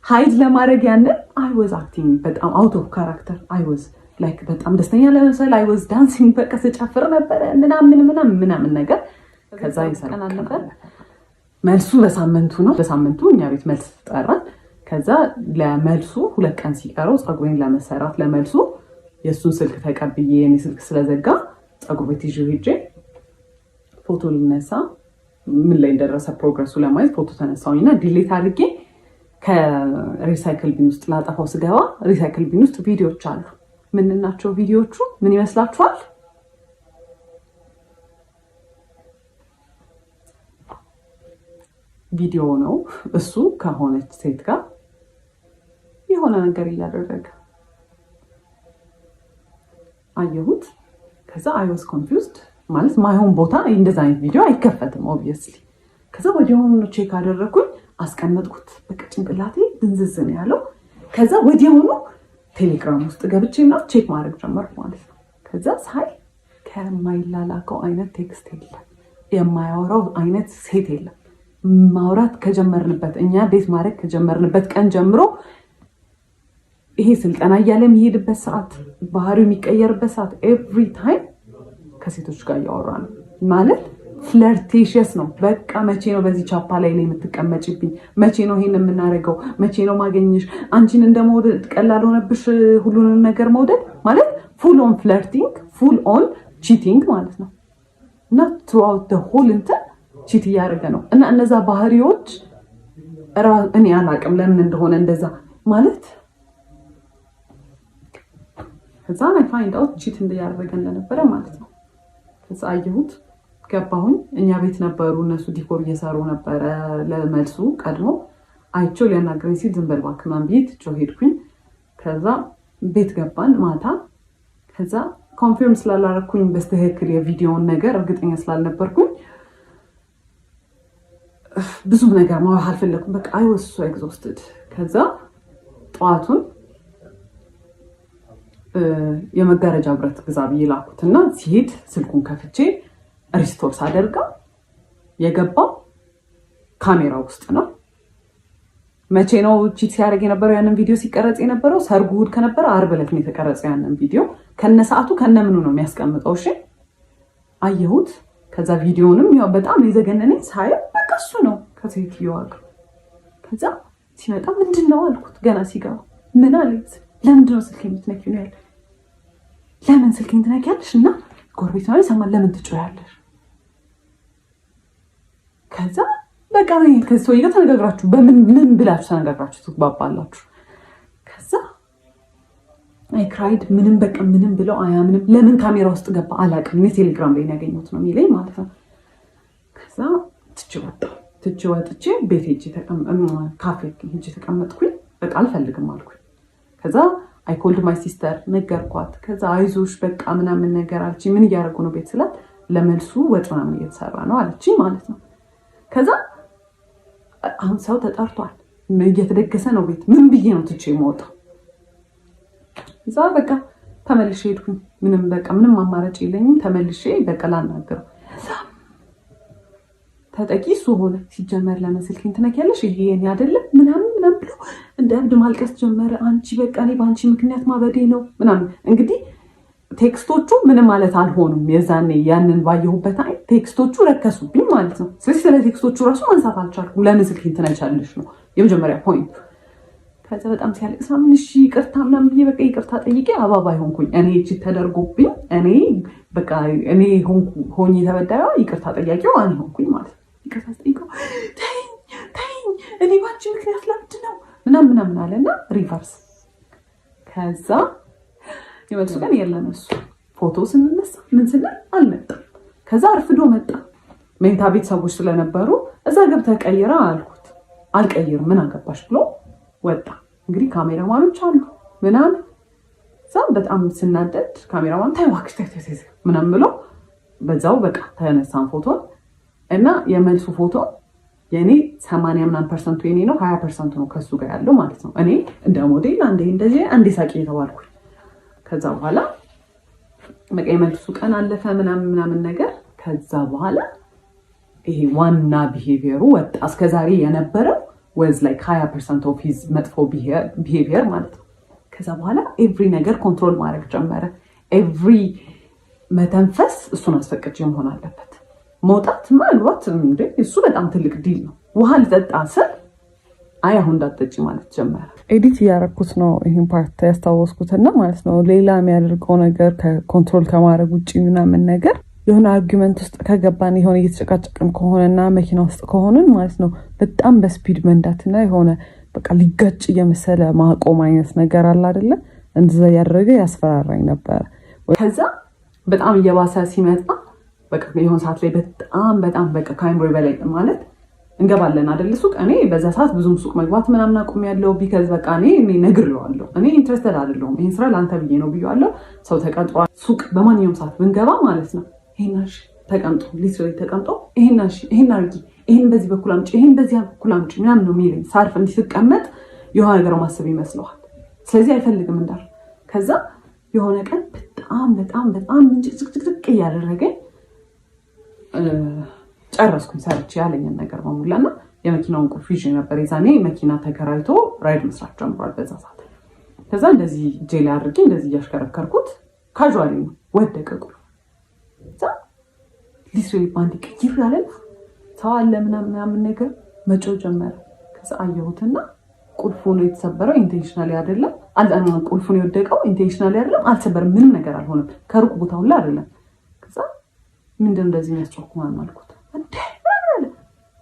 hide ለማድረግ ያንን I was acting በጣም out of character። I was like በጣም ደስተኛ ለመምሰል I was dancing፣ በቃ ስጨፍር ነበረ ምናምን ምናምን ምናምን ነገር። ከዛ የሰርጉ ነበር፣ መልሱ በሳምንቱ ነው። በሳምንቱ እኛ ቤት መልስ ጠራን። ከዛ ለመልሱ 2 ቀን ሲቀረው ፀጉሬን ለመሰራት ለመልሱ የእሱን ስልክ ተቀብዬ፣ የኔ ስልክ ስለዘጋ፣ ፀጉር ቤት ይዤ ሄጄ ፎቶ ልነሳ፣ ምን ላይ እንደደረሰ progress ኡ ለማየት ፎቶ ተነሳሁኝ እና delete አድርጌ ከ recycle bin ውስጥ ላጠፋው ስገባ recycle bin ውስጥ ቪዲዮዎች አሉ። ምንድን ናቸው ቪዲዮዎቹ? ምን ይመስላችኋል? ቪዲዮ ነው። እሱ ከሆነች ሴት ጋር የሆነ ነገር እያደረገ አየሁት። ከዛ I was confused፣ ማለት ማይሆን ቦታ እንደዛ አይነት ቪዲዮ አይከፈትም obviously። ከዛ ወዲያውኑ check አደረግኩኝ፣ አስቀመጥኩት። በቃ ጭንቅላቴ ድንዝዝ ነው ያለው። ከዛ ወዲያውኑ ቴሌግራም ውስጥ ገብቼ ምናምን check ማድረግ ጀመርኩ ማለት ነው። ከዛ ሳይ ከማይላላከው አይነት text የለም፣ የማያወራው አይነት ሴት የለም። ማውራት ከጀመርንበት፣ እኛ date ማድረግ ከጀመርንበት ቀን ጀምሮ ይሄ ስልጠና እያለ የሚሄድበት ሰዓት፣ ባህሪው የሚቀየርበት ሰዓት፣ every time ከሴቶች ጋር እያወራ ነው ማለት flirtatious ነው። በቃ መቼ ነው በዚህ ቻፓ ላይ የምትቀመጭብኝ? መቼ ነው ይሄን የምናደርገው? መቼ ነው ማገኘሽ? አንቺን እንደ መውደድ ቀላል ሆነብሽ ሁሉንም ነገር መውደድ ማለት full on flirting፣ full on cheating ማለት ነው። እና throughout the whole እንትን cheat እያደረገ ነው። እና እነዛ ባህሪዎች እኔ አላቅም ለምን እንደሆነ እንደዛ ማለት። ከዛ I find out cheat እያደረገ እንደነበረ ማለት ነው። ከዛ አየሁት፣ ገባሁኝ። እኛ ቤት ነበሩ እነሱ፣ decor እየሰሩ ነበረ። ለመልሱ ቀድሞ አይቼው ሊያናግረኝ ሲል ዝም በል እባክህ ምናምን ብዬ ትቼው ሄድኩኝ። ከዛ ቤት ገባን ማታ። ከዛ confirm ስላላረኩኝ በስትክክል የቪዲዮውን ነገር እርግጠኛ ስላልነበርኩኝ ብዙም ነገር ማውራት አልፈለኩም። በቃ I was so exhausted። ከዛ ጠዋቱን የመጋረጃ ብረት ግዛ ብዬ ላኩት እና ሲሄድ ስልኩን ከፍቼ restore ሳደርገው የገባው ካሜራ ውስጥ ነው። መቼ ነው cheat ሲያደርግ የነበረው? ያንን ቪዲዮ ሲቀረጽ የነበረው ሰርጉ እሑድ ከነበረ ዓርብ ዕለት ነው የተቀረጸው። ያንን ቪዲዮ ከነ ሰዓቱ ከነ ምኑ ነው የሚያስቀምጠው። እሺ አየሁት። ከዛ ቪዲዮንም ያው በጣም የዘገነነኝ ሳየው በቃ እሱ ነው ከሴትዮዋ ጋር። ከዛ ሲመጣ ምንድን ነው አልኩት። ገና ሲገባ ምን አለ? ለምንድን ነው ስልክ የምትነኪው ነው ያለ። ለምን ስልኬን ትነኪያለሽ? እና ጎረቤት ነው ይሰማል። ለምን ትጮያለሽ? ከዛ በቃ ከዚህ ሰውዬ ጋር ተነጋግራችሁ በምን ምን ብላችሁ ተነጋግራችሁ ትግባባላችሁ? ከዛ I cried። ምንም በቃ ምንም ብለው አያምንም። ለምን ካሜራ ውስጥ ገባ አላውቅም። እኔ ቴሌግራም ላይ ያገኘሁት ነው የሚለኝ ማለት ነው። ከዛ ትቼ ወጣሁ። ትቼ ወጥቼ ቤት ሄጄ ካፌ ሄጄ ተቀመጥኩኝ። በቃ አልፈልግም አልኩኝ። ከዛ I called my sister፣ ነገርኳት። ከዛ አይዞሽ በቃ ምናምን ነገር አለችኝ። ምን እያደረጉ ነው ቤት ስላት ለመልሱ ወጥ ምናምን እየተሰራ ነው አለችኝ ማለት ነው። ከዛ አሁን ሰው ተጠርቷል፣ እየተደገሰ ነው ቤት። ምን ብዬ ነው ትቼ የምወጣው? እዛ በቃ ተመልሼ ሄድኩኝ። ምንም በቃ ምንም አማራጭ የለኝም። ተመልሼ በቃ ላናግረው ተጠቂ እሱ ሆነ። ሲጀመር ለምን ስልኬን ትነኪያለሽ? ይሄ የኔ አይደለም ምናምን ምናምን ብሎ እንደ እብድ ማልቀስ ጀመረ። አንቺ በቃ እኔ በአንቺ ምክንያት ማበዴ ነው ምናምን። እንግዲህ text ኦቹ ምንም ማለት አልሆኑም። የዛኔ ያንን ባየሁበት አይ text ኦቹ ረከሱብኝ ማለት ነው። ስለዚህ ስለ text ኦቹ ራሱ ማንሳት አልቻልኩም። ለምን ስልኬን ትነኪያለሽ ነው የመጀመሪያ point ኡ። ከዛ በጣም ሲያለቅስ ምናምን እሺ ይቅርታ ምናምን ብዬ በቃ ይቅርታ ጠይቄ አባባ ሆንኩኝ። እኔ cheat ተደርጎብኝ እኔ በቃ እኔ ሆኜ ተበዳዩ ይቅርታ ጠያቂው እኔ ሆንኩኝ ማለት ነው። ይቅርታ ጠይቀው ተይኝ ተይኝ እኔ ባንቺ ምክንያት ላብድ ነው ምናምን ምናምን አለና reverse። ከዛ የመልሱ ቀን የለም፣ እሱ ፎቶ ስንነሳ ምን ስንል አልመጣም። ከዛ አርፍዶ መጣ። መኝታ ቤት ሰዎች ስለነበሩ እዛ ገብተህ ቀይራ አልኩት። አልቀይርም ምን አገባሽ ብሎ ወጣ። እንግዲህ ካሜራማኖች አሉ ምናምን፣ እዛ በጣም ስናደድ ካሜራማን ተይ እባክሽ ተይ ተይ ምናምን ብሎ በዛው በቃ ተነሳን ፎቶን። እና የመልሱ ፎቶ የእኔ 80 ምናምን percent ኡ የኔ ነው፣ 20% ኡ ነው ከሱ ጋር ያለው ማለት ነው። እኔ እንደ ሞዴል አንዴ እንደዚህ አንዴ ሳቂ የተባልኩኝ። ከዛ በኋላ በቃ የመልሱ ቀን አለፈ ምናምን ምናምን ነገር። ከዛ በኋላ ይሄ ዋና behavior ኡ ወጣ። እስከዛሬ የነበረው was like 20% of his መጥፎ behavior ማለት ነው። ከዛ በኋላ every ነገር control ማድረግ ጀመረ። Every መተንፈስ እሱን አስፈቅጄ መሆን አለበት። መውጣት መግባት እንዴ እሱ በጣም ትልቅ deal ነው። ውሃ ልጠጣ ስል አይ አሁን እንዳትጠጪ ማለት ጀመረ። Edit እያደረኩት ነው ይህን part ያስታወስኩትና ማለት ነው። ሌላ የሚያደርገው ነገር ከ control ከማድረግ ውጭ ምናምን ነገር የሆነ argument ውስጥ ከገባን፣ የሆነ እየተጨቃጨቅን ከሆነና መኪና ውስጥ ከሆንን ማለት ነው፣ በጣም በ speed መንዳትና የሆነ በቃ ሊጋጭ እየመሰለ ማቆም አይነት ነገር አለ አይደለ? እንደዛ እያደረገ ያስፈራራኝ ነበረ። ከዛ በጣም እየባሰ ሲመጣ በቃ የሆነ ሰዓት ላይ በጣም በጣም በቃ ከአይምሮ በላይ ማለት እንገባለን አይደል ሱቅ። እኔ በዛ ሰዓት ብዙም ሱቅ መግባት ምናምን አቁሜያለሁ። Because በቃ እኔ ነግሬዋለሁ፣ እኔ interested አይደለሁም፣ ይሄን ስራ ለአንተ ብዬ ነው ብዬዋለሁ። ሰው ተቀጥሯል። ሱቅ በማንኛውም ሰዓት ብንገባ ማለት ነው ይሄን እሺ ተቀምጦ፣ literally ተቀምጦ ይሄን እሺ ይሄን አድርጊ፣ ይሄን በዚህ በኩል አምጪ፣ ይሄን በዚህ በኩል አምጪ ምናምን ነው የሚለኝ። ሳርፍ እንዲህ ስቀመጥ የሆነ ነገር ማሰብ ይመስለዋል። ስለዚህ አይፈልግም እንዳል። ከዛ የሆነ ቀን በጣም በጣም በጣም በጣም ጭቅጭቅጭቅ እያደረገኝ ጨረስኩኝ ሰርቼ ያለኝን ነገር በሙላ። እና የመኪናውን ቁልፍ ይዤ ነበር። የዛኔ መኪና ተከራይቶ ride መስራት ጀምሯል በዛ ሰዓት። ከዛ እንደዚህ እጄ ላይ አድርጌ እንደዚህ እያሽከረከርኩት casually ነው ወደቀ ቁልፍ። ከዛ literally በአንድ ቅይር ያለና ሰው አለ ምናምን ምናምን ነገር መጮህ ጀመረ። ከዛ አየሁትና ቁልፉ ነው የተሰበረው፣ intentionally አይደለም። ቁልፉ ነው የወደቀው፣ intentionally አይደለም። አልሰበርም፣ ምንም ነገር አልሆነም። ከሩቅ ቦታ ሁላ አይደለም። ከዛ ምንድን እንደዚህ የሚያስጮህ ምናምን አልኩት። እንዴ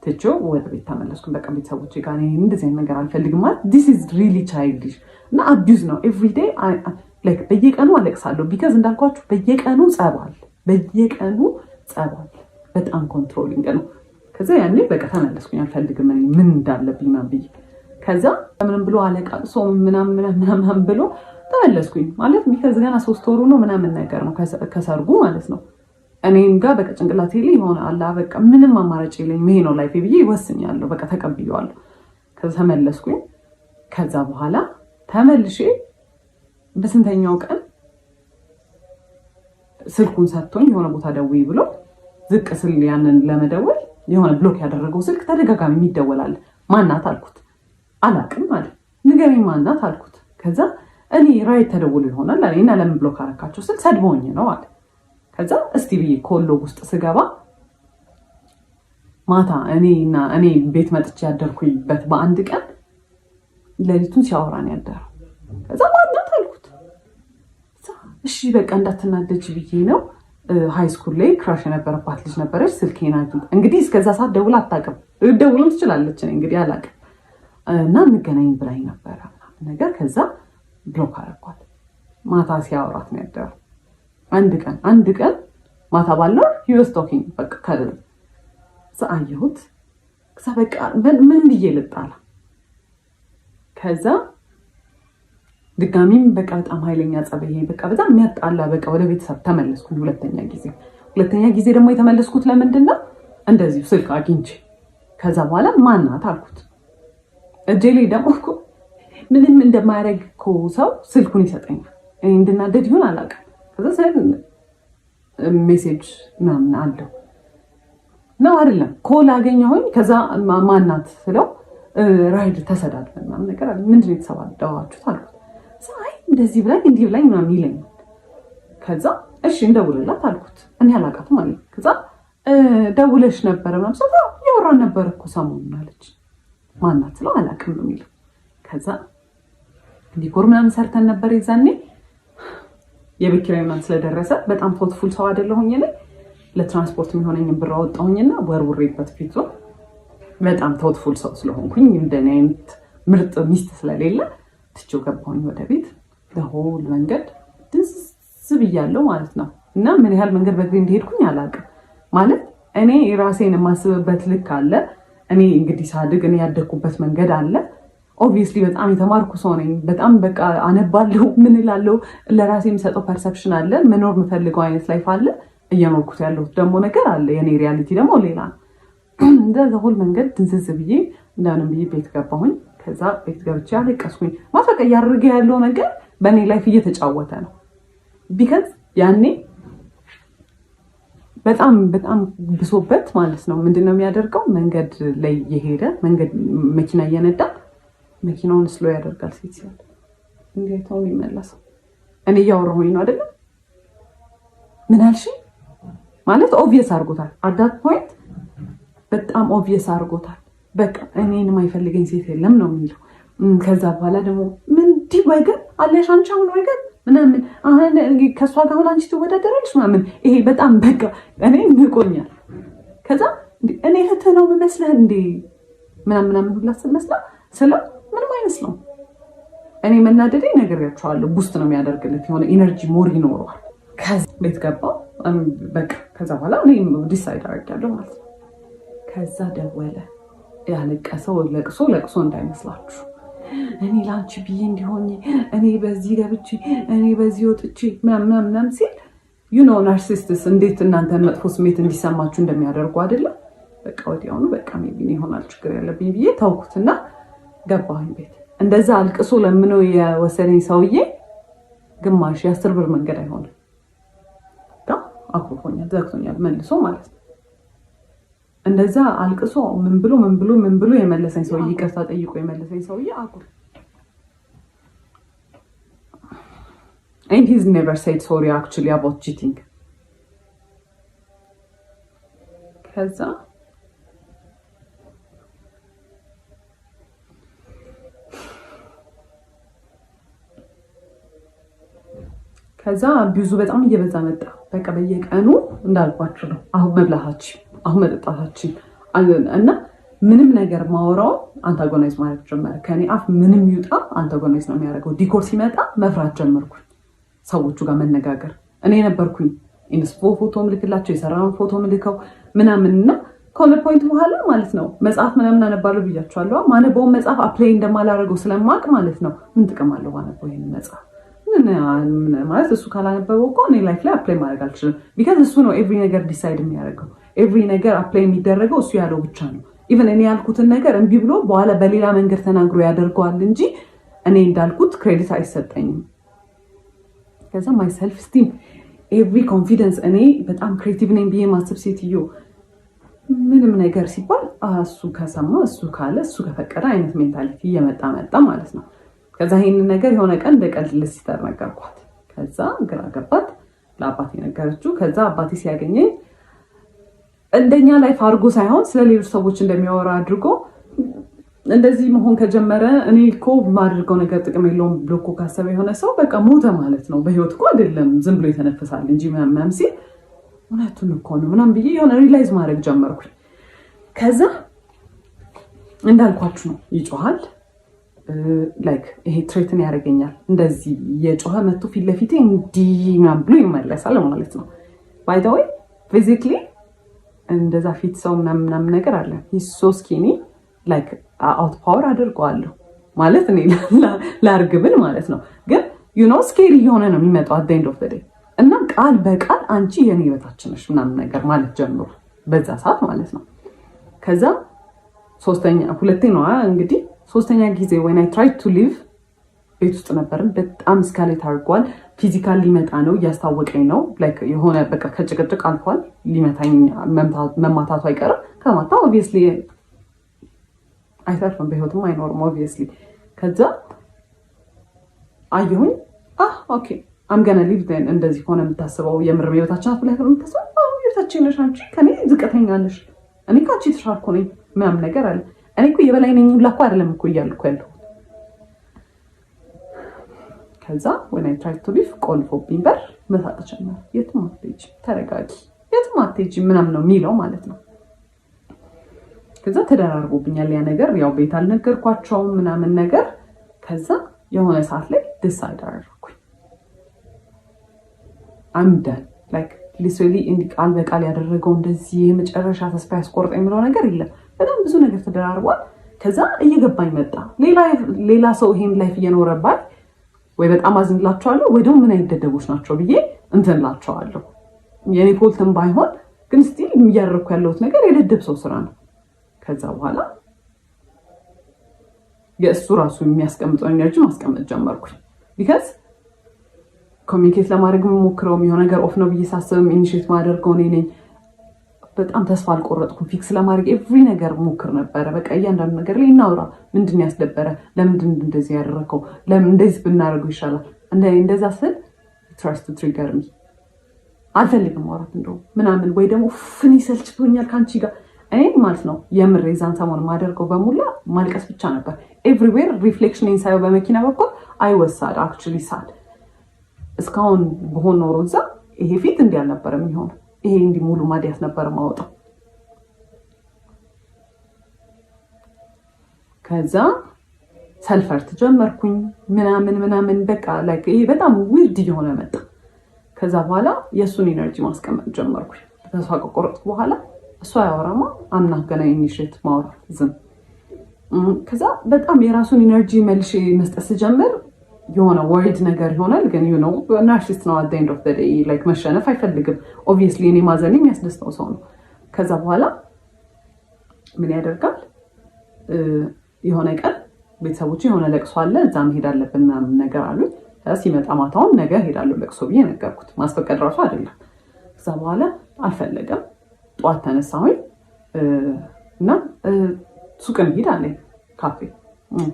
ትቼው ወደ ቤት ተመለስኩ። በቃ ቤተሰቦቼ ጋር እንደዚህ አይነት ነገር አልፈልግም። ማለት this is really childish እና abuse ነው። Everyday like በየቀኑ አለቅሳለሁ። Because እንዳልኳችሁ በየቀኑ ጸብ አለ፣ በየቀኑ ጸብ አለ። በጣም controlling ነው። ከዛ ያኔ በቃ ተመለስኩኝ። አልፈልግም እኔ ምን እንዳለብኝ ምናምን ብዬ። ከዛ ምንም ብሎ አለቃቅሶ ምናምን ምናምን ብሎ ተመለስኩኝ። ማለት because ገና 3 ወሩ ነው ምናምን ነገር ነው ከሰርጉ ማለት ነው። እኔም ጋር በቃ ጭንቅላቴ ላይ የሆነ አላ በቃ ምንም አማራጭ የለኝም፣ ይሄ ነው life ኤ ብዬ ይወስኛለሁ። በቃ ተቀብዬዋለሁ። ከዛ ተመለስኩኝ። ከዛ በኋላ ተመልሼ በስንተኛው ቀን ስልኩን ሰጥቶኝ የሆነ ቦታ ደውይ ብሎ ዝቅ ስል ያንን ለመደወል የሆነ block ያደረገው ስልክ ተደጋጋሚ የሚደወላል። ማናት አልኩት። አላቅም አለ። ንገረኝ ማናት አልኩት። ከዛ እኔ ride ተደውሎ ይሆናል አለ። እና ለምን block አረካቸው ስል ሰድቦኝ ነው አለ። ከዛ እስቲ ብዬ call log ውስጥ ስገባ ማታ እኔ እና እኔ ቤት መጥቼ ያደርኩበት በአንድ ቀን ሌሊቱን ሲያወራን ያደረው። ከዛ ማናት አልኩት። እሺ በቃ እንዳትናደጅ ብዬ ነው፣ high school ላይ crush የነበረባት ልጅ ነበረች። ስልኬን አግኝታ እንግዲህ እስከዛ ሰዓት ደውላ አታውቅም። ደውሎም ትችላለች እንግዲህ አላውቅም። እና እንገናኝ ብላኝ ነበረ ነገር። ከዛ block አደረኳት። ማታ ሲያወራት ነው ያደረው። አንድ ቀን፣ አንድ ቀን ማታ ባልኖር he was talking። በቃ ከዛ አየሁት። ከዛ በቃ ምን ብዬ ልጣላ? ከዛ ድጋሚም በቃ በጣም ኃይለኛ ጸብ፣ ይሄ በቃ በጣም የሚያጣላ፣ በቃ ወደ ቤተሰብ ተመለስኩኝ። ሁለተኛ ጊዜ፣ ሁለተኛ ጊዜ ደግሞ የተመለስኩት ለምንድን ነው? እንደዚሁ ስልክ አግኝቼ ከዛ በኋላ ማናት አልኩት። እጄ ላይ ደግሞ እኮ ምንም እንደማያደርግ እኮ ሰው ስልኩን ይሰጠኛል። እኔ እንድናደድ ይሆን አላውቅም። ከዛ message ምናምን አለው ነው አይደለም call አገኘሁኝ። ከዛ ማናት ስለው ride ተሰዳድበን ምናምን ነገር አለ። ምንድን ነው የተሰባደባችሁት አልኩት። አይ እንደዚህ ብላኝ እንዲህ ብላኝ ምናምን ይለኛል። ከዛ እሺ እንደውልላት አልኩት። እኔ አላውቃትም አለኝ። ከዛ ደውለሽ ነበረ ምናምን ስለው እያወራን ነበር እኮ ሰሞኑን አለች። ማናት ስለው አላውቅም ነው የሚለው። ከዛ decor ምናምን ሰርተን ነበር፣ የዛኔ የቤት ኪራይ ምናምን ስለደረሰ በጣም thoughtful ሰው አይደለሁኝ እኔ። ለትራንስፖርት የሚሆነኝን ብር አወጣሁኝና ወርውሬበት ፊቱ። በጣም thoughtful ሰው ስለሆንኩኝ፣ እንደኔ አይነት ምርጥ ሚስት ስለሌለ ትቼው ገባሁኝ ወደ ቤት። Whole መንገድ ድንዝዝ ብያለሁ ማለት ነው። እና ምን ያህል መንገድ በእግሬ እንደሄድኩኝ አላውቅም። ማለት እኔ ራሴን የማስብበት ልክ አለ። እኔ እንግዲህ ሳድግ እኔ ያደግኩበት መንገድ አለ። Obviously በጣም የተማርኩ ሰው ነኝ። በጣም በቃ አነባለሁ፣ ምን እላለሁ፣ ለራሴ የምሰጠው perception አለ። መኖር የምፈልገው አይነት life አለ። እየኖርኩት ያለሁት ደግሞ ነገር አለ። የኔ reality ደግሞ ሌላ ነው። እንደዛ whole መንገድ ድንዝዝ ብዬ እንደምንም ብዬ ቤት ገባሁኝ። ከዛ ቤት ገብቼ አለቀስኩኝ። ማለት በቃ እያደረገ ያለው ነገር በእኔ life እየተጫወተ ነው። Because ያኔ በጣም በጣም ብሶበት ማለት ነው። ምንድን ነው የሚያደርገው? መንገድ ላይ እየሄደ፣ መንገድ መኪና እየነዳ መኪናውን slow ያደርጋል። ሴት ሲያል እንዴት ነው የሚመለሰው? እኔ እያወራሁኝ ነው አይደለም? ምን አልሽኝ? ማለት obvious አድርጎታል። At that point በጣም obvious አድርጎታል። በቃ እኔን የማይፈልገኝ ሴት የለም ነው የሚለው። ከዛ በኋላ ደግሞ ምን እንዲህ ወገን አለሽ አንቺ አሁን ወገን ምናምን አሁን ከእሷ ጋር አሁን አንቺ ትወዳደራለሽ ምናምን። ይሄ በጣም በቃ እኔ ንቆኛል። ከዛ እኔ እህትህ ነው የምመስልህ እንዴ ምናምን ምናምን ሁላ ስመስላ ስለው ምንም አይመስለውም። እኔ መናደዴ ነግሬያቸዋለሁ። Boost ነው የሚያደርግለት፣ የሆነ energy more ይኖረዋል። ከዛ ቤት ገባው በቃ። ከዛ በኋላ እኔ decide አደርጋለሁ ማለት ነው። ከዛ ደወለ። ያለቀሰው ለቅሶ ለቅሶ እንዳይመስላችሁ። እኔ ለአንቺ ብዬ እንዲሆኝ፣ እኔ በዚህ ገብቼ፣ እኔ በዚህ ወጥቼ ምናምን ምናምን ሲል፣ you know narcissists እንዴት እናንተን መጥፎ ስሜት እንዲሰማችሁ እንደሚያደርጉ አይደለም። በቃ ወዲያውኑ በቃ maybe ይሆናል ችግር ያለብኝ ብዬ ተውኩትና ገባሁኝ ቤት። እንደዛ አልቅሶ ለምኖ የወሰደኝ ሰውዬ ግማሽ የ10 ብር መንገድ አይሆንም። አኩርፎኛል፣ ዘግቶኛል መልሶ ማለት ነው። እንደዛ አልቅሶ ምን ብሎ ምን ብሎ ምን ብሎ የመለሰኝ ሰውዬ፣ ይቅርታ ጠይቆ የመለሰኝ ሰውዬ አኩር and he's never said sorry actually about cheating። ከዛ abuse ኡ በጣም እየበዛ መጣ። በቃ በየቀኑ እንዳልኳችሁ ነው። አሁን መብላታችን፣ አሁን መጠጣታችን እና ምንም ነገር ማወራው antagonize ማድረግ ጀመረ። ከኔ አፍ ምንም ይውጣ antagonize ነው የሚያደርገው። Decor ሲመጣ መፍራት ጀመርኩኝ። ሰዎቹ ጋር መነጋገር እኔ ነበርኩኝ inspo ፎቶ ምልክላቸው፣ የሰራውን ፎቶ ምልከው ምናምን እና ከሆነ point በኋላ ማለት ነው መጽሐፍ ምናምን አነባለሁ ብያቸዋለሁ። ማነበውን መጽሐፍ apply እንደማላደርገው ስለማቅ ማለት ነው ምን ጥቅም አለው ማነበው ይሄን መጽሐፍ? ምን ማለት እሱ ካላነበበው እኮ እኔ life ላይ apply ማድረግ አልችልም። Because እሱ ነው every ነገር decide የሚያደርገው፣ every ነገር apply የሚደረገው እሱ ያለው ብቻ ነው። Even እኔ ያልኩትን ነገር እምቢ ብሎ በኋላ በሌላ መንገድ ተናግሮ ያደርገዋል እንጂ እኔ እንዳልኩት credit አይሰጠኝም። ከዛ my self esteem፣ every confidence፣ እኔ በጣም creative ነኝ ብዬ ማስብ ሴትዮ ምንም ነገር ሲባል እሱ ከሰማ፣ እሱ ካለ፣ እሱ ከፈቀደ አይነት mentality እየመጣ መጣ ማለት ነው። ከዛ ይሄንን ነገር የሆነ ቀን እንደ ቀልድ ለ sister ነገርኳት። ከዛ ግራ ገባት። ለአባቴ ነገረችው። ከዛ አባቴ ሲያገኘኝ እንደኛ life አድርጎ ሳይሆን ስለ ሌሎች ሰዎች እንደሚያወራ አድርጎ እንደዚህ መሆን ከጀመረ እኔ እኮ የማደርገው ነገር ጥቅም የለውም ብሎ እኮ ካሰበ የሆነ ሰው በቃ ሞተ ማለት ነው። በህይወት እኮ አይደለም፣ ዝም ብሎ የተነፍሳል እንጂ ምናምን ሲል እውነቱን እኮ ነው ምናምን ብዬ የሆነ realize ማድረግ ጀመርኩኝ። ከዛ እንዳልኳችሁ ነው፣ ይጮሃል። Like ይሄ threaten ያደርገኛል። እንደዚህ የጮኸ መቶ ፊት ለፊቴ እንዲህ ምናምን ብሎ ይመለሳል ማለት ነው። By the way, physically እንደዛ fit ሰው ምናምን ምናምን ነገር አለ፣ so skinny, like out power አድርገዋለሁ ማለት እኔ ላርግ ብል ማለት ነው። ግን scary እየሆነ ነው የሚመጣው at end of day እና ቃል በቃል አንቺ የኔ በታች ነሽ ምናምን ነገር ማለት ጀምሮ በዛ ሰዓት ማለት ነው። ከዛ ሶስተኛ፣ ሁለቴ ነው እንግዲህ፣ ሶስተኛ ጊዜ when I try to leave ቤት ውስጥ ነበርን። በጣም escalate አድርጓል። Physical ሊመጣ ነው፣ እያስታወቀኝ ነው። Like የሆነ በቃ ከጭቅጭቅ አልፏል። ሊመታኝ፣ መማታቱ አይቀርም። ከማታ obviously አይተርፍም፣ በህይወትም አይኖርም obviously። ከዛ አየሁኝ፣ okay, I'm gonna leave። እንደዚህ ከሆነ የምታስበው የምር የበታችን ናት ብለህ የምታስበው የበታችን ነሽ አንቺ፣ ከኔ ዝቅተኛ ነሽ፣ እኔ ከአንቺ የተሻልኩ ነኝ ምናምን ነገር አለ። እኔ እኮ የበላይ ነኝ ሁላ እኮ አይደለም እኮ እያልኩ ያለሁት። ከዛ when I try to leave ቆልፎብኝ በር መሳቅ ጀመረ። የትም አትሄጂም፣ ተረጋጊ፣ የትም አትሄጂም ምናምን ነው የሚለው ማለት ነው። ከዛ ተደራርቦብኛል ያ ነገር። ያው ቤት አልነገርኳቸውም ምናምን ነገር። ከዛ የሆነ ሰዓት ላይ decide አደረኩኝ። I'm done. Like literally እንዲህ ቃል በቃል ያደረገው እንደዚህ የመጨረሻ ተስፋ ያስቆርጠ የሚለው ነገር የለም። በጣም ብዙ ነገር ተደራርቧል። ከዛ እየገባኝ መጣ። ሌላ ሰው ይሄን life እየኖረባት ወይ በጣም አዝንላቸዋለሁ ወይ ደግሞ ምን አይነት ደደቦች ናቸው ብዬ እንትን እላቸዋለሁ። የኔ fault ም ባይሆን ግን still እያደረግኩ ያለሁት ነገር የደደብ ሰው ስራ ነው። ከዛ በኋላ የእሱ ራሱ የሚያስቀምጠው energy ማስቀመጥ ጀመርኩኝ። Because communicate ለማድረግ የምሞክረውም የሆነ ነገር off ነው ብዬ ሳስብም initiate ማደርገው እኔ ነኝ። በጣም ተስፋ አልቆረጥኩም። Fix ለማድረግ every ነገር ሞክር ነበረ። በቃ እያንዳንዱ ነገር ላይ እናውራ። ምንድን ያስደበረ? ለምንድን እንደዚህ ያደረገው? ለምን እንደዚህ ብናደርገው ይሻላል? እንደዛ ስል tries to trigger me፣ አልፈልግም ማውራት እንደውም ምናምን ወይ ደግሞ ፍን ሰልችቶኛል ከአንቺ ጋር እኔ ማለት ነው። የምር የዛን ሰሞን ማደርገው በሙላ ማልቀስ ብቻ ነበር። Everywhere reflection ሳየው በመኪና በኩል I was sad, actually sad። እስካሁን በሆን ኖሮ እዛ ይሄ ፊት እንዲህ አልነበረ የሚሆነው። ይሄ እንዲህ ሙሉ ማዲያት ነበር ማወጣው። ከዛ self hurt ጀመርኩኝ ምናምን ምናምን፣ በቃ like ይሄ በጣም weird እየሆነ መጣ። ከዛ በኋላ የእሱን energy ማስቀመጥ ጀመርኩኝ። ተስፋ ከቆረጥኩ በኋላ እሱ አያወራማ፣ I'm not gonna initiate ማውራት፣ ዝም። ከዛ በጣም የራሱን energy መልሼ መስጠት ስጀምር የሆነ weird ነገር ይሆናል። ግን narcissist ነው። At end of day like መሸነፍ አይፈልግም። Obviously እኔ ማዘን የሚያስደስተው ሰው ነው። ከዛ በኋላ ምን ያደርጋል? የሆነ ቀን ቤተሰቦች የሆነ ለቅሶ አለ፣ እዛ መሄድ አለብን ምናምን ነገር አሉኝ። ሲመጣ ማታውን ነገ ሄዳለሁ ለቅሶ ብዬ ነገርኩት። ማስፈቀድ ራሱ አይደለም። ከዛ በኋላ አልፈለገም። ጠዋት ተነሳሁኝ እና ሱቅ እንሂድ አለኝ፣ ካፌ፣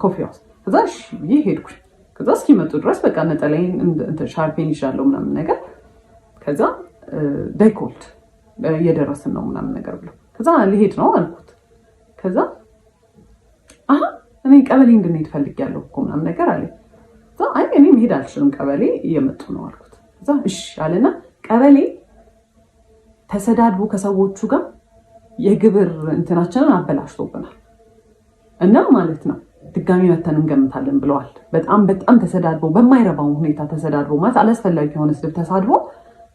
coffee house። ከዛ እሺ ብዬ ሄድኩኝ። ከዛ እስኪመጡ ድረስ በቃ ነጠላዬን፣ ሻርፔን ይዣለሁ ምናምን ነገር። ከዛ they called፣ እየደረስን ነው ምናምን ነገር ብሎ፣ ከዛ ሊሄድ ነው አልኩት። ከዛ አሀ እኔ ቀበሌ እንድንሄድ ፈልጌያለሁ እኮ ምናምን ነገር አለ። አይ እኔ መሄድ አልችልም፣ ቀበሌ እየመጡ ነው አልኩት። ከዛ እሺ አለና ቀበሌ ተሰዳድቦ ከሰዎቹ ጋር የግብር እንትናችንን አበላሽቶብናል እና ማለት ነው ድጋሚ መተን እንገምታለን ብለዋል። በጣም በጣም ተሰዳድቦ፣ በማይረባው ሁኔታ ተሰዳድቦ፣ ማለት አላስፈላጊ የሆነ ስድብ ተሳድቦ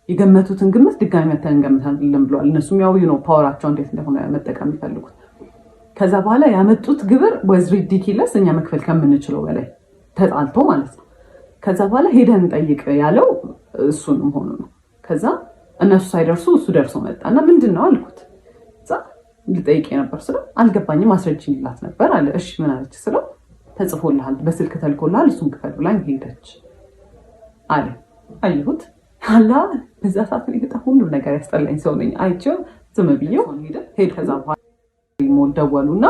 የገመቱትን ግምት ድጋሚ መተን እንገምታለን ብለዋል። እነሱም ያው ነው power ኣቸው እንዴት እንደሆነ መጠቀም የሚፈልጉት። ከዛ በኋላ ያመጡት ግብር was ridiculous፣ እኛ መክፈል ከምንችለው በላይ ተጣልቶ ማለት ነው። ከዛ በኋላ ሄደን እንጠይቅ ያለው እሱን መሆኑ ነው። ከዛ እነሱ ሳይደርሱ እሱ ደርሶ መጣ እና ምንድን ነው አልኩት። ልጠይቅ የነበር ስለው አልገባኝም፣ አስረጅኝ ልላት ነበር አለ። እሺ ምን አለች ስለው ተጽፎልሃል፣ በስልክ ተልኮልሃል፣ እሱን ክፈል ብላኝ ሄደች አለ። አየሁት አላ በዛ ሰዓት ላይ በጣም ሁሉም ነገር ያስጠላኝ ሰው ነኝ። አይቼው ዝም ብዬው ሄድ። ከዛ በኋላ ሞል ደወሉና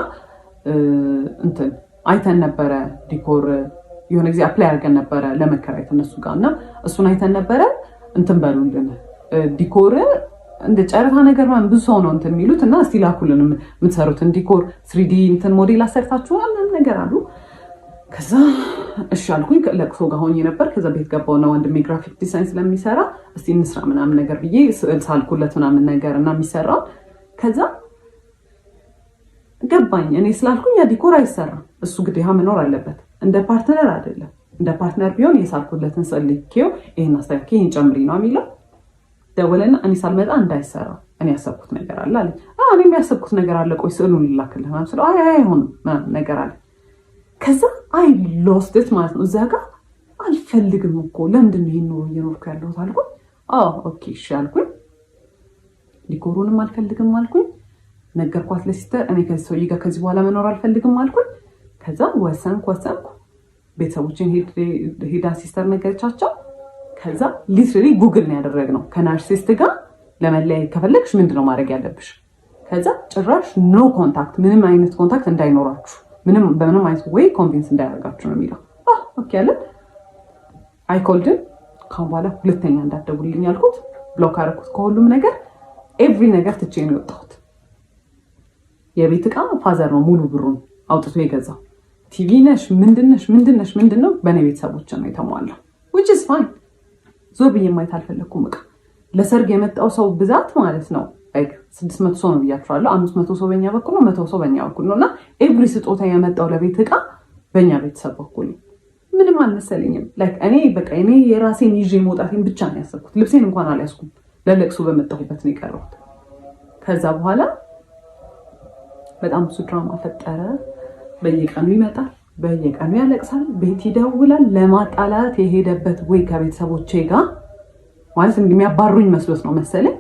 እንትን አይተን ነበረ፣ decor የሆነ ጊዜ apply አድርገን ነበረ ለመከራየት እነሱ ጋር እና እሱን አይተን ነበረ፣ እንትን በሉልን፣ decor እንደ ጨረታ ነገር ምናምን ብዙ ሰው ነው እንትን የሚሉት እና እስቲ ላኩልን የምትሰሩትን decor፣ 3D እንትን ሞዴል አሰርታችሁ ምናምን ነገር አሉ። ከዛ እሺ አልኩኝ። ለቅሶ ጋር ሆኜ ነበር። ከዛ ቤት ገባውና ወንድሜ graphic design ስለሚሰራ እስቲ እንስራ ምናምን ነገር ብዬ ስዕል ሳልኩለት ምናምን ነገር እና የሚሰራው። ከዛ ገባኝ። እኔ ስላልኩኝ ያ decor አይሰራም። እሱ ግዴታ መኖር አለበት። እንደ partner አይደለም። እንደ partner ቢሆን የሳልኩለትን ስዕል ልኬው ይሄን አስተካክይ፣ ይሄን ጨምሪ ነው የሚለው። ደወለና እኔ ሳልመጣ እንዳይሰራ፣ እኔ ያሰብኩት ነገር አለ አለ። እኔም ያሰብኩት ነገር አለ፣ ቆይ ስዕሉን ልላክልህ ምናምን ስለው አይ አይሆንም ምናምን ነገር አለ። ከዛ I lost it ማለት ነው። እዛ ጋር አልፈልግም እኮ፣ ለምንድን ነው ይሄን ኑሮ እየኖርኩ ያለሁት አልኩኝ። አዎ okay እሺ አልኩኝ። Decor ኡንም አልፈልግም አልኩኝ። ነገርኳት ለ sister፣ እኔ ከዚህ ሰውዬ ጋር ከዚህ በኋላ መኖር አልፈልግም አልኩኝ። ከዛ ወሰንኩ ወሰንኩ። ቤተሰቦችን ሄዳ sister ነገረቻቸው። ከዛ literally Google ነው ያደረግነው። ከ narcissist ጋር ለመለያየት ከፈለግሽ ምንድነው ማድረግ ያለብሽ? ከዛ ጭራሽ no contact፣ ምንም አይነት contact እንዳይኖራችሁ፣ ምንም በምንም አይነት way convince እንዳያደርጋችሁ ነው የሚለው። Okay አለን። I called him፣ ካሁን በኋላ ሁለተኛ እንዳትደውልልኝ አልኩት። Block አደረኩት ከሁሉም ነገር፣ every ነገር ትቼ ነው የወጣሁት። የቤት ዕቃ father ነው ሙሉ ብሩን አውጥቶ የገዛው። ቲቪ ነሽ፣ ምንድነሽ ምንድነሽ ምንድን ነው በእኔ ቤተሰቦች ነው የተሟላው። Which is fine። ዞር ብዬ ማየት አልፈለግኩም። ዕቃ ለሰርግ የመጣው ሰው ብዛት ማለት ነው like 600 ሰው ነው ብያቸዋለሁ። 500 ሰው በኛ በኩል ነው፣ 100 ሰው በኛ በኩል ነው እና every ስጦታ የመጣው ለቤት ዕቃ በእኛ ቤተሰብ በኩል ነው። ምንም አልመሰለኝም። Like እኔ በቃ እኔ የራሴን ይዤ መውጣቴን ብቻ ነው ያሰብኩት። ልብሴን እንኳን አልያዝኩም። ለለቅሶ በመጣሁበት ነው የቀረሁት። ከዛ በኋላ በጣም ብዙ ድራማ ፈጠረ። በየቀኑ ይመጣል፣ በየቀኑ ያለቅሳል፣ ቤት ይደውላል። ለማጣላት የሄደበት ወይ ከቤተሰቦቼ ጋር ማለት የሚያባሩኝ መስሎት ነው መሰለኝ።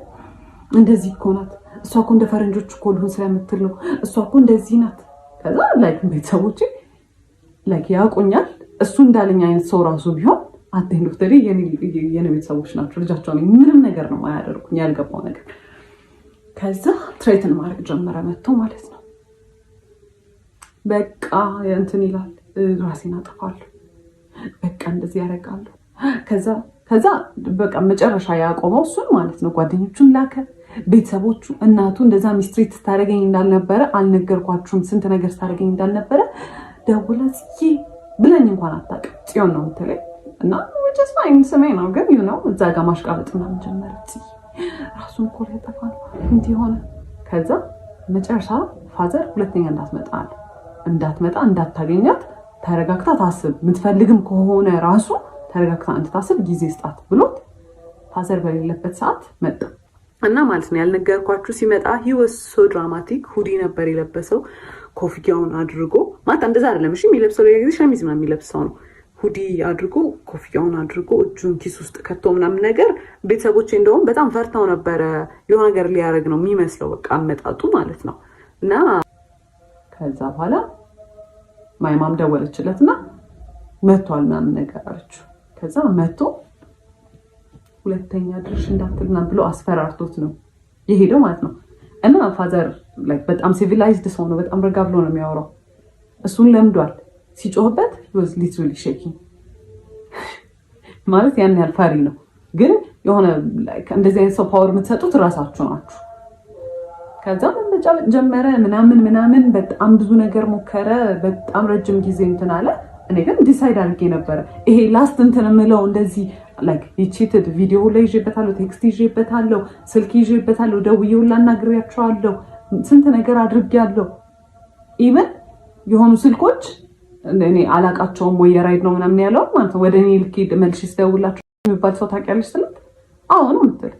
እንደዚህ እኮ ናት እሷ እኮ፣ እንደ ፈረንጆች እኮ ልሁን ስለምትል ነው፣ እሷ እኮ እንደዚህ ናት። ከዛ like ቤተሰቦቼ like ያውቁኛል። እሱ እንዳለኝ አይነት ሰው ራሱ ቢሆን at the end of the day የኔ ቤተሰቦች ናቸው። ልጃቸው ነኝ። ምንም ነገር ነው አያደርጉኝ፣ ያልገባው ነገር። ከዛ threaten ማድረግ ጀመረ መጥቶ ማለት ነው። በቃ እንትን ይላል፣ ራሴን አጠፋለሁ፣ በቃ እንደዚህ ያደርጋለሁ። ከዛ በቃ መጨረሻ ያቆመው እሱን ማለት ነው። ጓደኞቹን ላከ፣ ቤተሰቦቹ፣ እናቱ እንደዛ mistreat ስታደርገኝ እንዳልነበረ አልነገርኳችሁም፣ ስንት ነገር ስታደርገኝ እንዳልነበረ ደውላ ጽዬ ብለኝ እንኳን አታውቅም። ጽዮን ነው የምትለኝ እና which is fine፣ ስሜ ነው፣ ግን እዛ ጋር ማሽቃበጥ ምናምን ጀመረ። ጽዬ ራሱን እኮ ሊያጠፋ ነው፣ እንዲህ ሆነ። ከዛ መጨረሻ father ሁለተኛ እንዳትመጣ አለ። እንዳትመጣ፣ እንዳታገኛት፣ ተረጋግታ ታስብ፣ የምትፈልግም ከሆነ ራሱ ተረጋግታ እንድታስብ ጊዜ ስጣት ብሎት father በሌለበት ሰዓት መጣ እና ማለት ነው ያልነገርኳችሁ፣ ሲመጣ he was so dramatic። Hoodie ነበር የለበሰው፣ ኮፍያውን አድርጎ፣ ማለት እንደዛ አይደለም እሺ የሚለብሰው፣ ሌላ ጊዜ ሸሚዝ ምናምን የሚለብሰው ነው። Hoodie አድርጎ፣ ኮፍያውን አድርጎ፣ እጁን ኪስ ውስጥ ከቶ ምናምን ነገር። ቤተሰቦቼ እንደውም በጣም ፈርተው ነበረ። የሆነ ነገር ሊያደርግ ነው የሚመስለው በቃ አመጣጡ ማለት ነው። እና ከዛ በኋላ my mom ደወለችለት እና መቷል ምናምን ነገር አለችው። ከዛ መቶ ሁለተኛ ድርሽ እንዳትል ምናምን ብሎ አስፈራርቶት ነው የሄደው ማለት ነው። እና father በጣም civilized ሰው ነው። በጣም ረጋ ብሎ ነው የሚያወራው። እሱን ለምዷል። ሲጮህበት was literally shaking፣ ማለት ያን ያህል ፈሪ ነው። ግን የሆነ እንደዚህ አይነት ሰው power የምትሰጡት እራሳችሁ ናችሁ። ከዛ መመጫበጥ ጀመረ ምናምን ምናምን፣ በጣም ብዙ ነገር ሞከረ። በጣም ረጅም ጊዜ እንትን አለ። እኔ ግን decide አድርጌ ነበረ፣ ይሄ last እንትን የምለው እንደዚህ like cheated፣ ቪዲዮ ላይ ይዤበታለሁ፣ text ይዤበታለሁ፣ ስልክ ይዤበታለሁ፣ ደውዬ ሁላ አናግሬያቸዋለሁ፣ ስንት ነገር አድርጌያለሁ። Even የሆኑ ስልኮች እኔ አላቃቸውም ወይ የ ride ነው ምናምን ያለው ማለት ነው። ወደ እኔ ልክ መልሼ ስደውላቸው የሚባል ሰው ታውቂያለሽ ስላት አዎ ነው የምትል።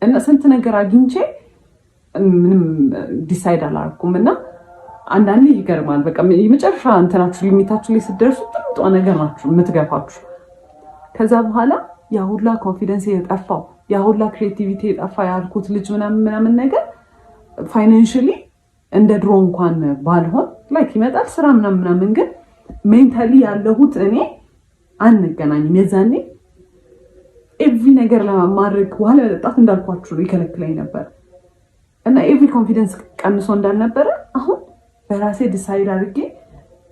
እና ስንት ነገር አግኝቼ ምንም decide አላደረኩም። እና አንዳንዴ ይገርማል። በቃ የመጨረሻ እንትናችሁ limit ኣችሁ ላይ ስትደርሱ ጥምጧ ነገር ናችሁ የምትገፋችሁ። ከዛ በኋላ ያ ሁላ confidence የጠፋው፣ ያ ሁላ creativity የጠፋ ያልኩት ልጅ ምናምን ምናምን ነገር፣ financially እንደ ድሮ እንኳን ባልሆን like ይመጣል ስራ ምናምን ምናምን፣ ግን mentally ያለሁት እኔ አንገናኝም። የዛኔ every ነገር ለማድረግ፣ ውሃ ለመጠጣት እንዳልኳችሁ ይከለክለኝ ነበር እና every confidence ቀንሶ እንዳልነበረ አሁን በራሴ decide አድርጌ፣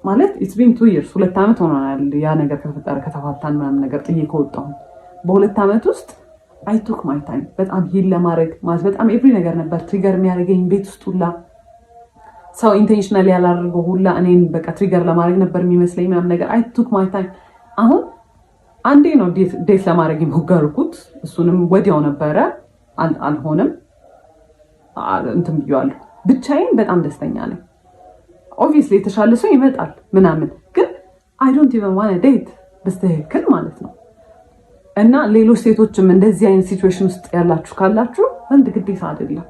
ማለት it's been 2 years፣ 2 ዓመት ሆኖናል። ያ ነገር ከተፈጠረ፣ ከተፋታን ምናምን ነገር፣ ጥዬ ከወጣሁ በ2 ዓመት ውስጥ I took my time በጣም heal ለማድረግ። ማለት በጣም every ነገር ነበር trigger የሚያደርገኝ። ቤት ውስጥ ሁላ ሰው intentionally ያላደርገው ሁላ እኔን በቃ trigger ለማድረግ ነበር የሚመስለኝ ምናምን ነገር። I took my time። አሁን አንዴ ነው date ለማድረግ የሞከርኩት፣ እሱንም ወዲያው ነበረ አልሆንም። እንትን ብዬዋለሁ። ብቻዬን በጣም ደስተኛ ነኝ። Obviously የተሻለ ሰው ይመጣል ምናምን፣ ግን I don't even wanna date በስትክክል ማለት ነው። እና ሌሎች ሴቶችም እንደዚህ አይነት situation ውስጥ ያላችሁ ካላችሁ ወንድ ግዴታ አይደለም፣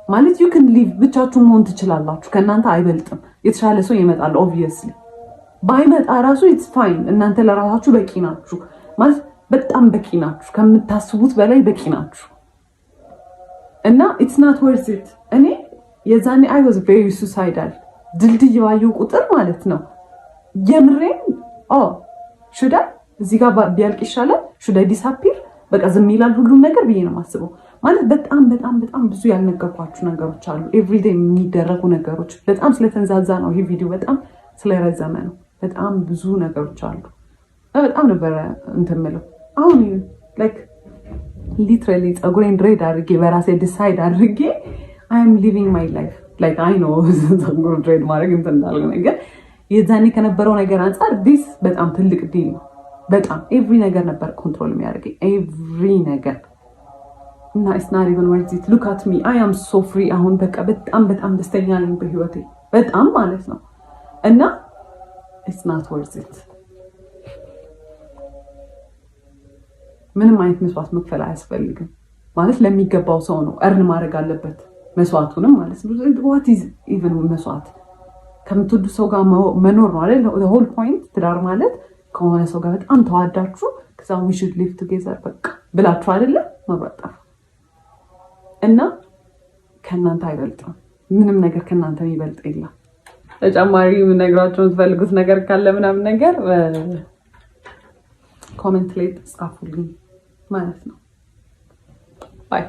ማለት you can live፣ ብቻችሁ መሆን ትችላላችሁ። ከእናንተ አይበልጥም። የተሻለ ሰው ይመጣል። Obviously ባይመጣ ራሱ it's fine። እናንተ ለራሳችሁ በቂ ናችሁ፣ ማለት በጣም በቂ ናችሁ። ከምታስቡት በላይ በቂ ናችሁ። እና it's not worth it። እኔ የዛኔ I was very suicidal። ድልድይ ባየሁ ቁጥር ማለት ነው የምሬን should I እዚህ ጋር ቢያልቅ ይሻላል፣ should I disappear፣ በቃ ዝም ይላል ሁሉም ነገር ብዬ ነው የማስበው። ማለት በጣም በጣም በጣም ብዙ ያልነገርኳችሁ ነገሮች አሉ። Everyday የሚደረጉ ነገሮች በጣም ስለተንዛዛ ነው፣ ይህ ቪዲዮ በጣም ስለረዘመ ነው። በጣም ብዙ ነገሮች አሉ። በጣም ነበረ እንትን የምለው። አሁን like literally ፀጉሬን dread አድርጌ፣ በራሴ decide አድርጌ I am living my life። Like I know ፀጉር dread ማድረግ እንትን እንዳለ ነገር የዛኔ ከነበረው ነገር አንጻር this በጣም ትልቅ deal ነው። በጣም every ነገር ነበር control የሚያደርገኝ፣ every ነገር። እና it's not even worth it። Look at me, I am so free። አሁን በቃ በጣም በጣም ደስተኛ ነኝ በህይወቴ፣ በጣም ማለት ነው። እና it's not worth it። ምንም አይነት መስዋዕት መክፈል አያስፈልግም። ማለት ለሚገባው ሰው ነው፣ earn ማድረግ አለበት መስዋዕቱንም ማለት ነው። What is even መስዋዕት? ከምትወዱ ሰው ጋር መኖር ነው አይደል? Whole point ትዳር ማለት ከሆነ ሰው ጋር በጣም ተዋዳችሁ ከዛ we should live together በቃ ብላችሁ አይደለም? መብራት ጠፋ። እና ከእናንተ አይበልጥም። ምንም ነገር ከእናንተ የሚበልጥ የለም። ተጨማሪ የምነግራቸው የምትፈልጉት ነገር ካለ ምናምን ነገር comment ላይ ጻፉልኝ ማለት ነው። Bye.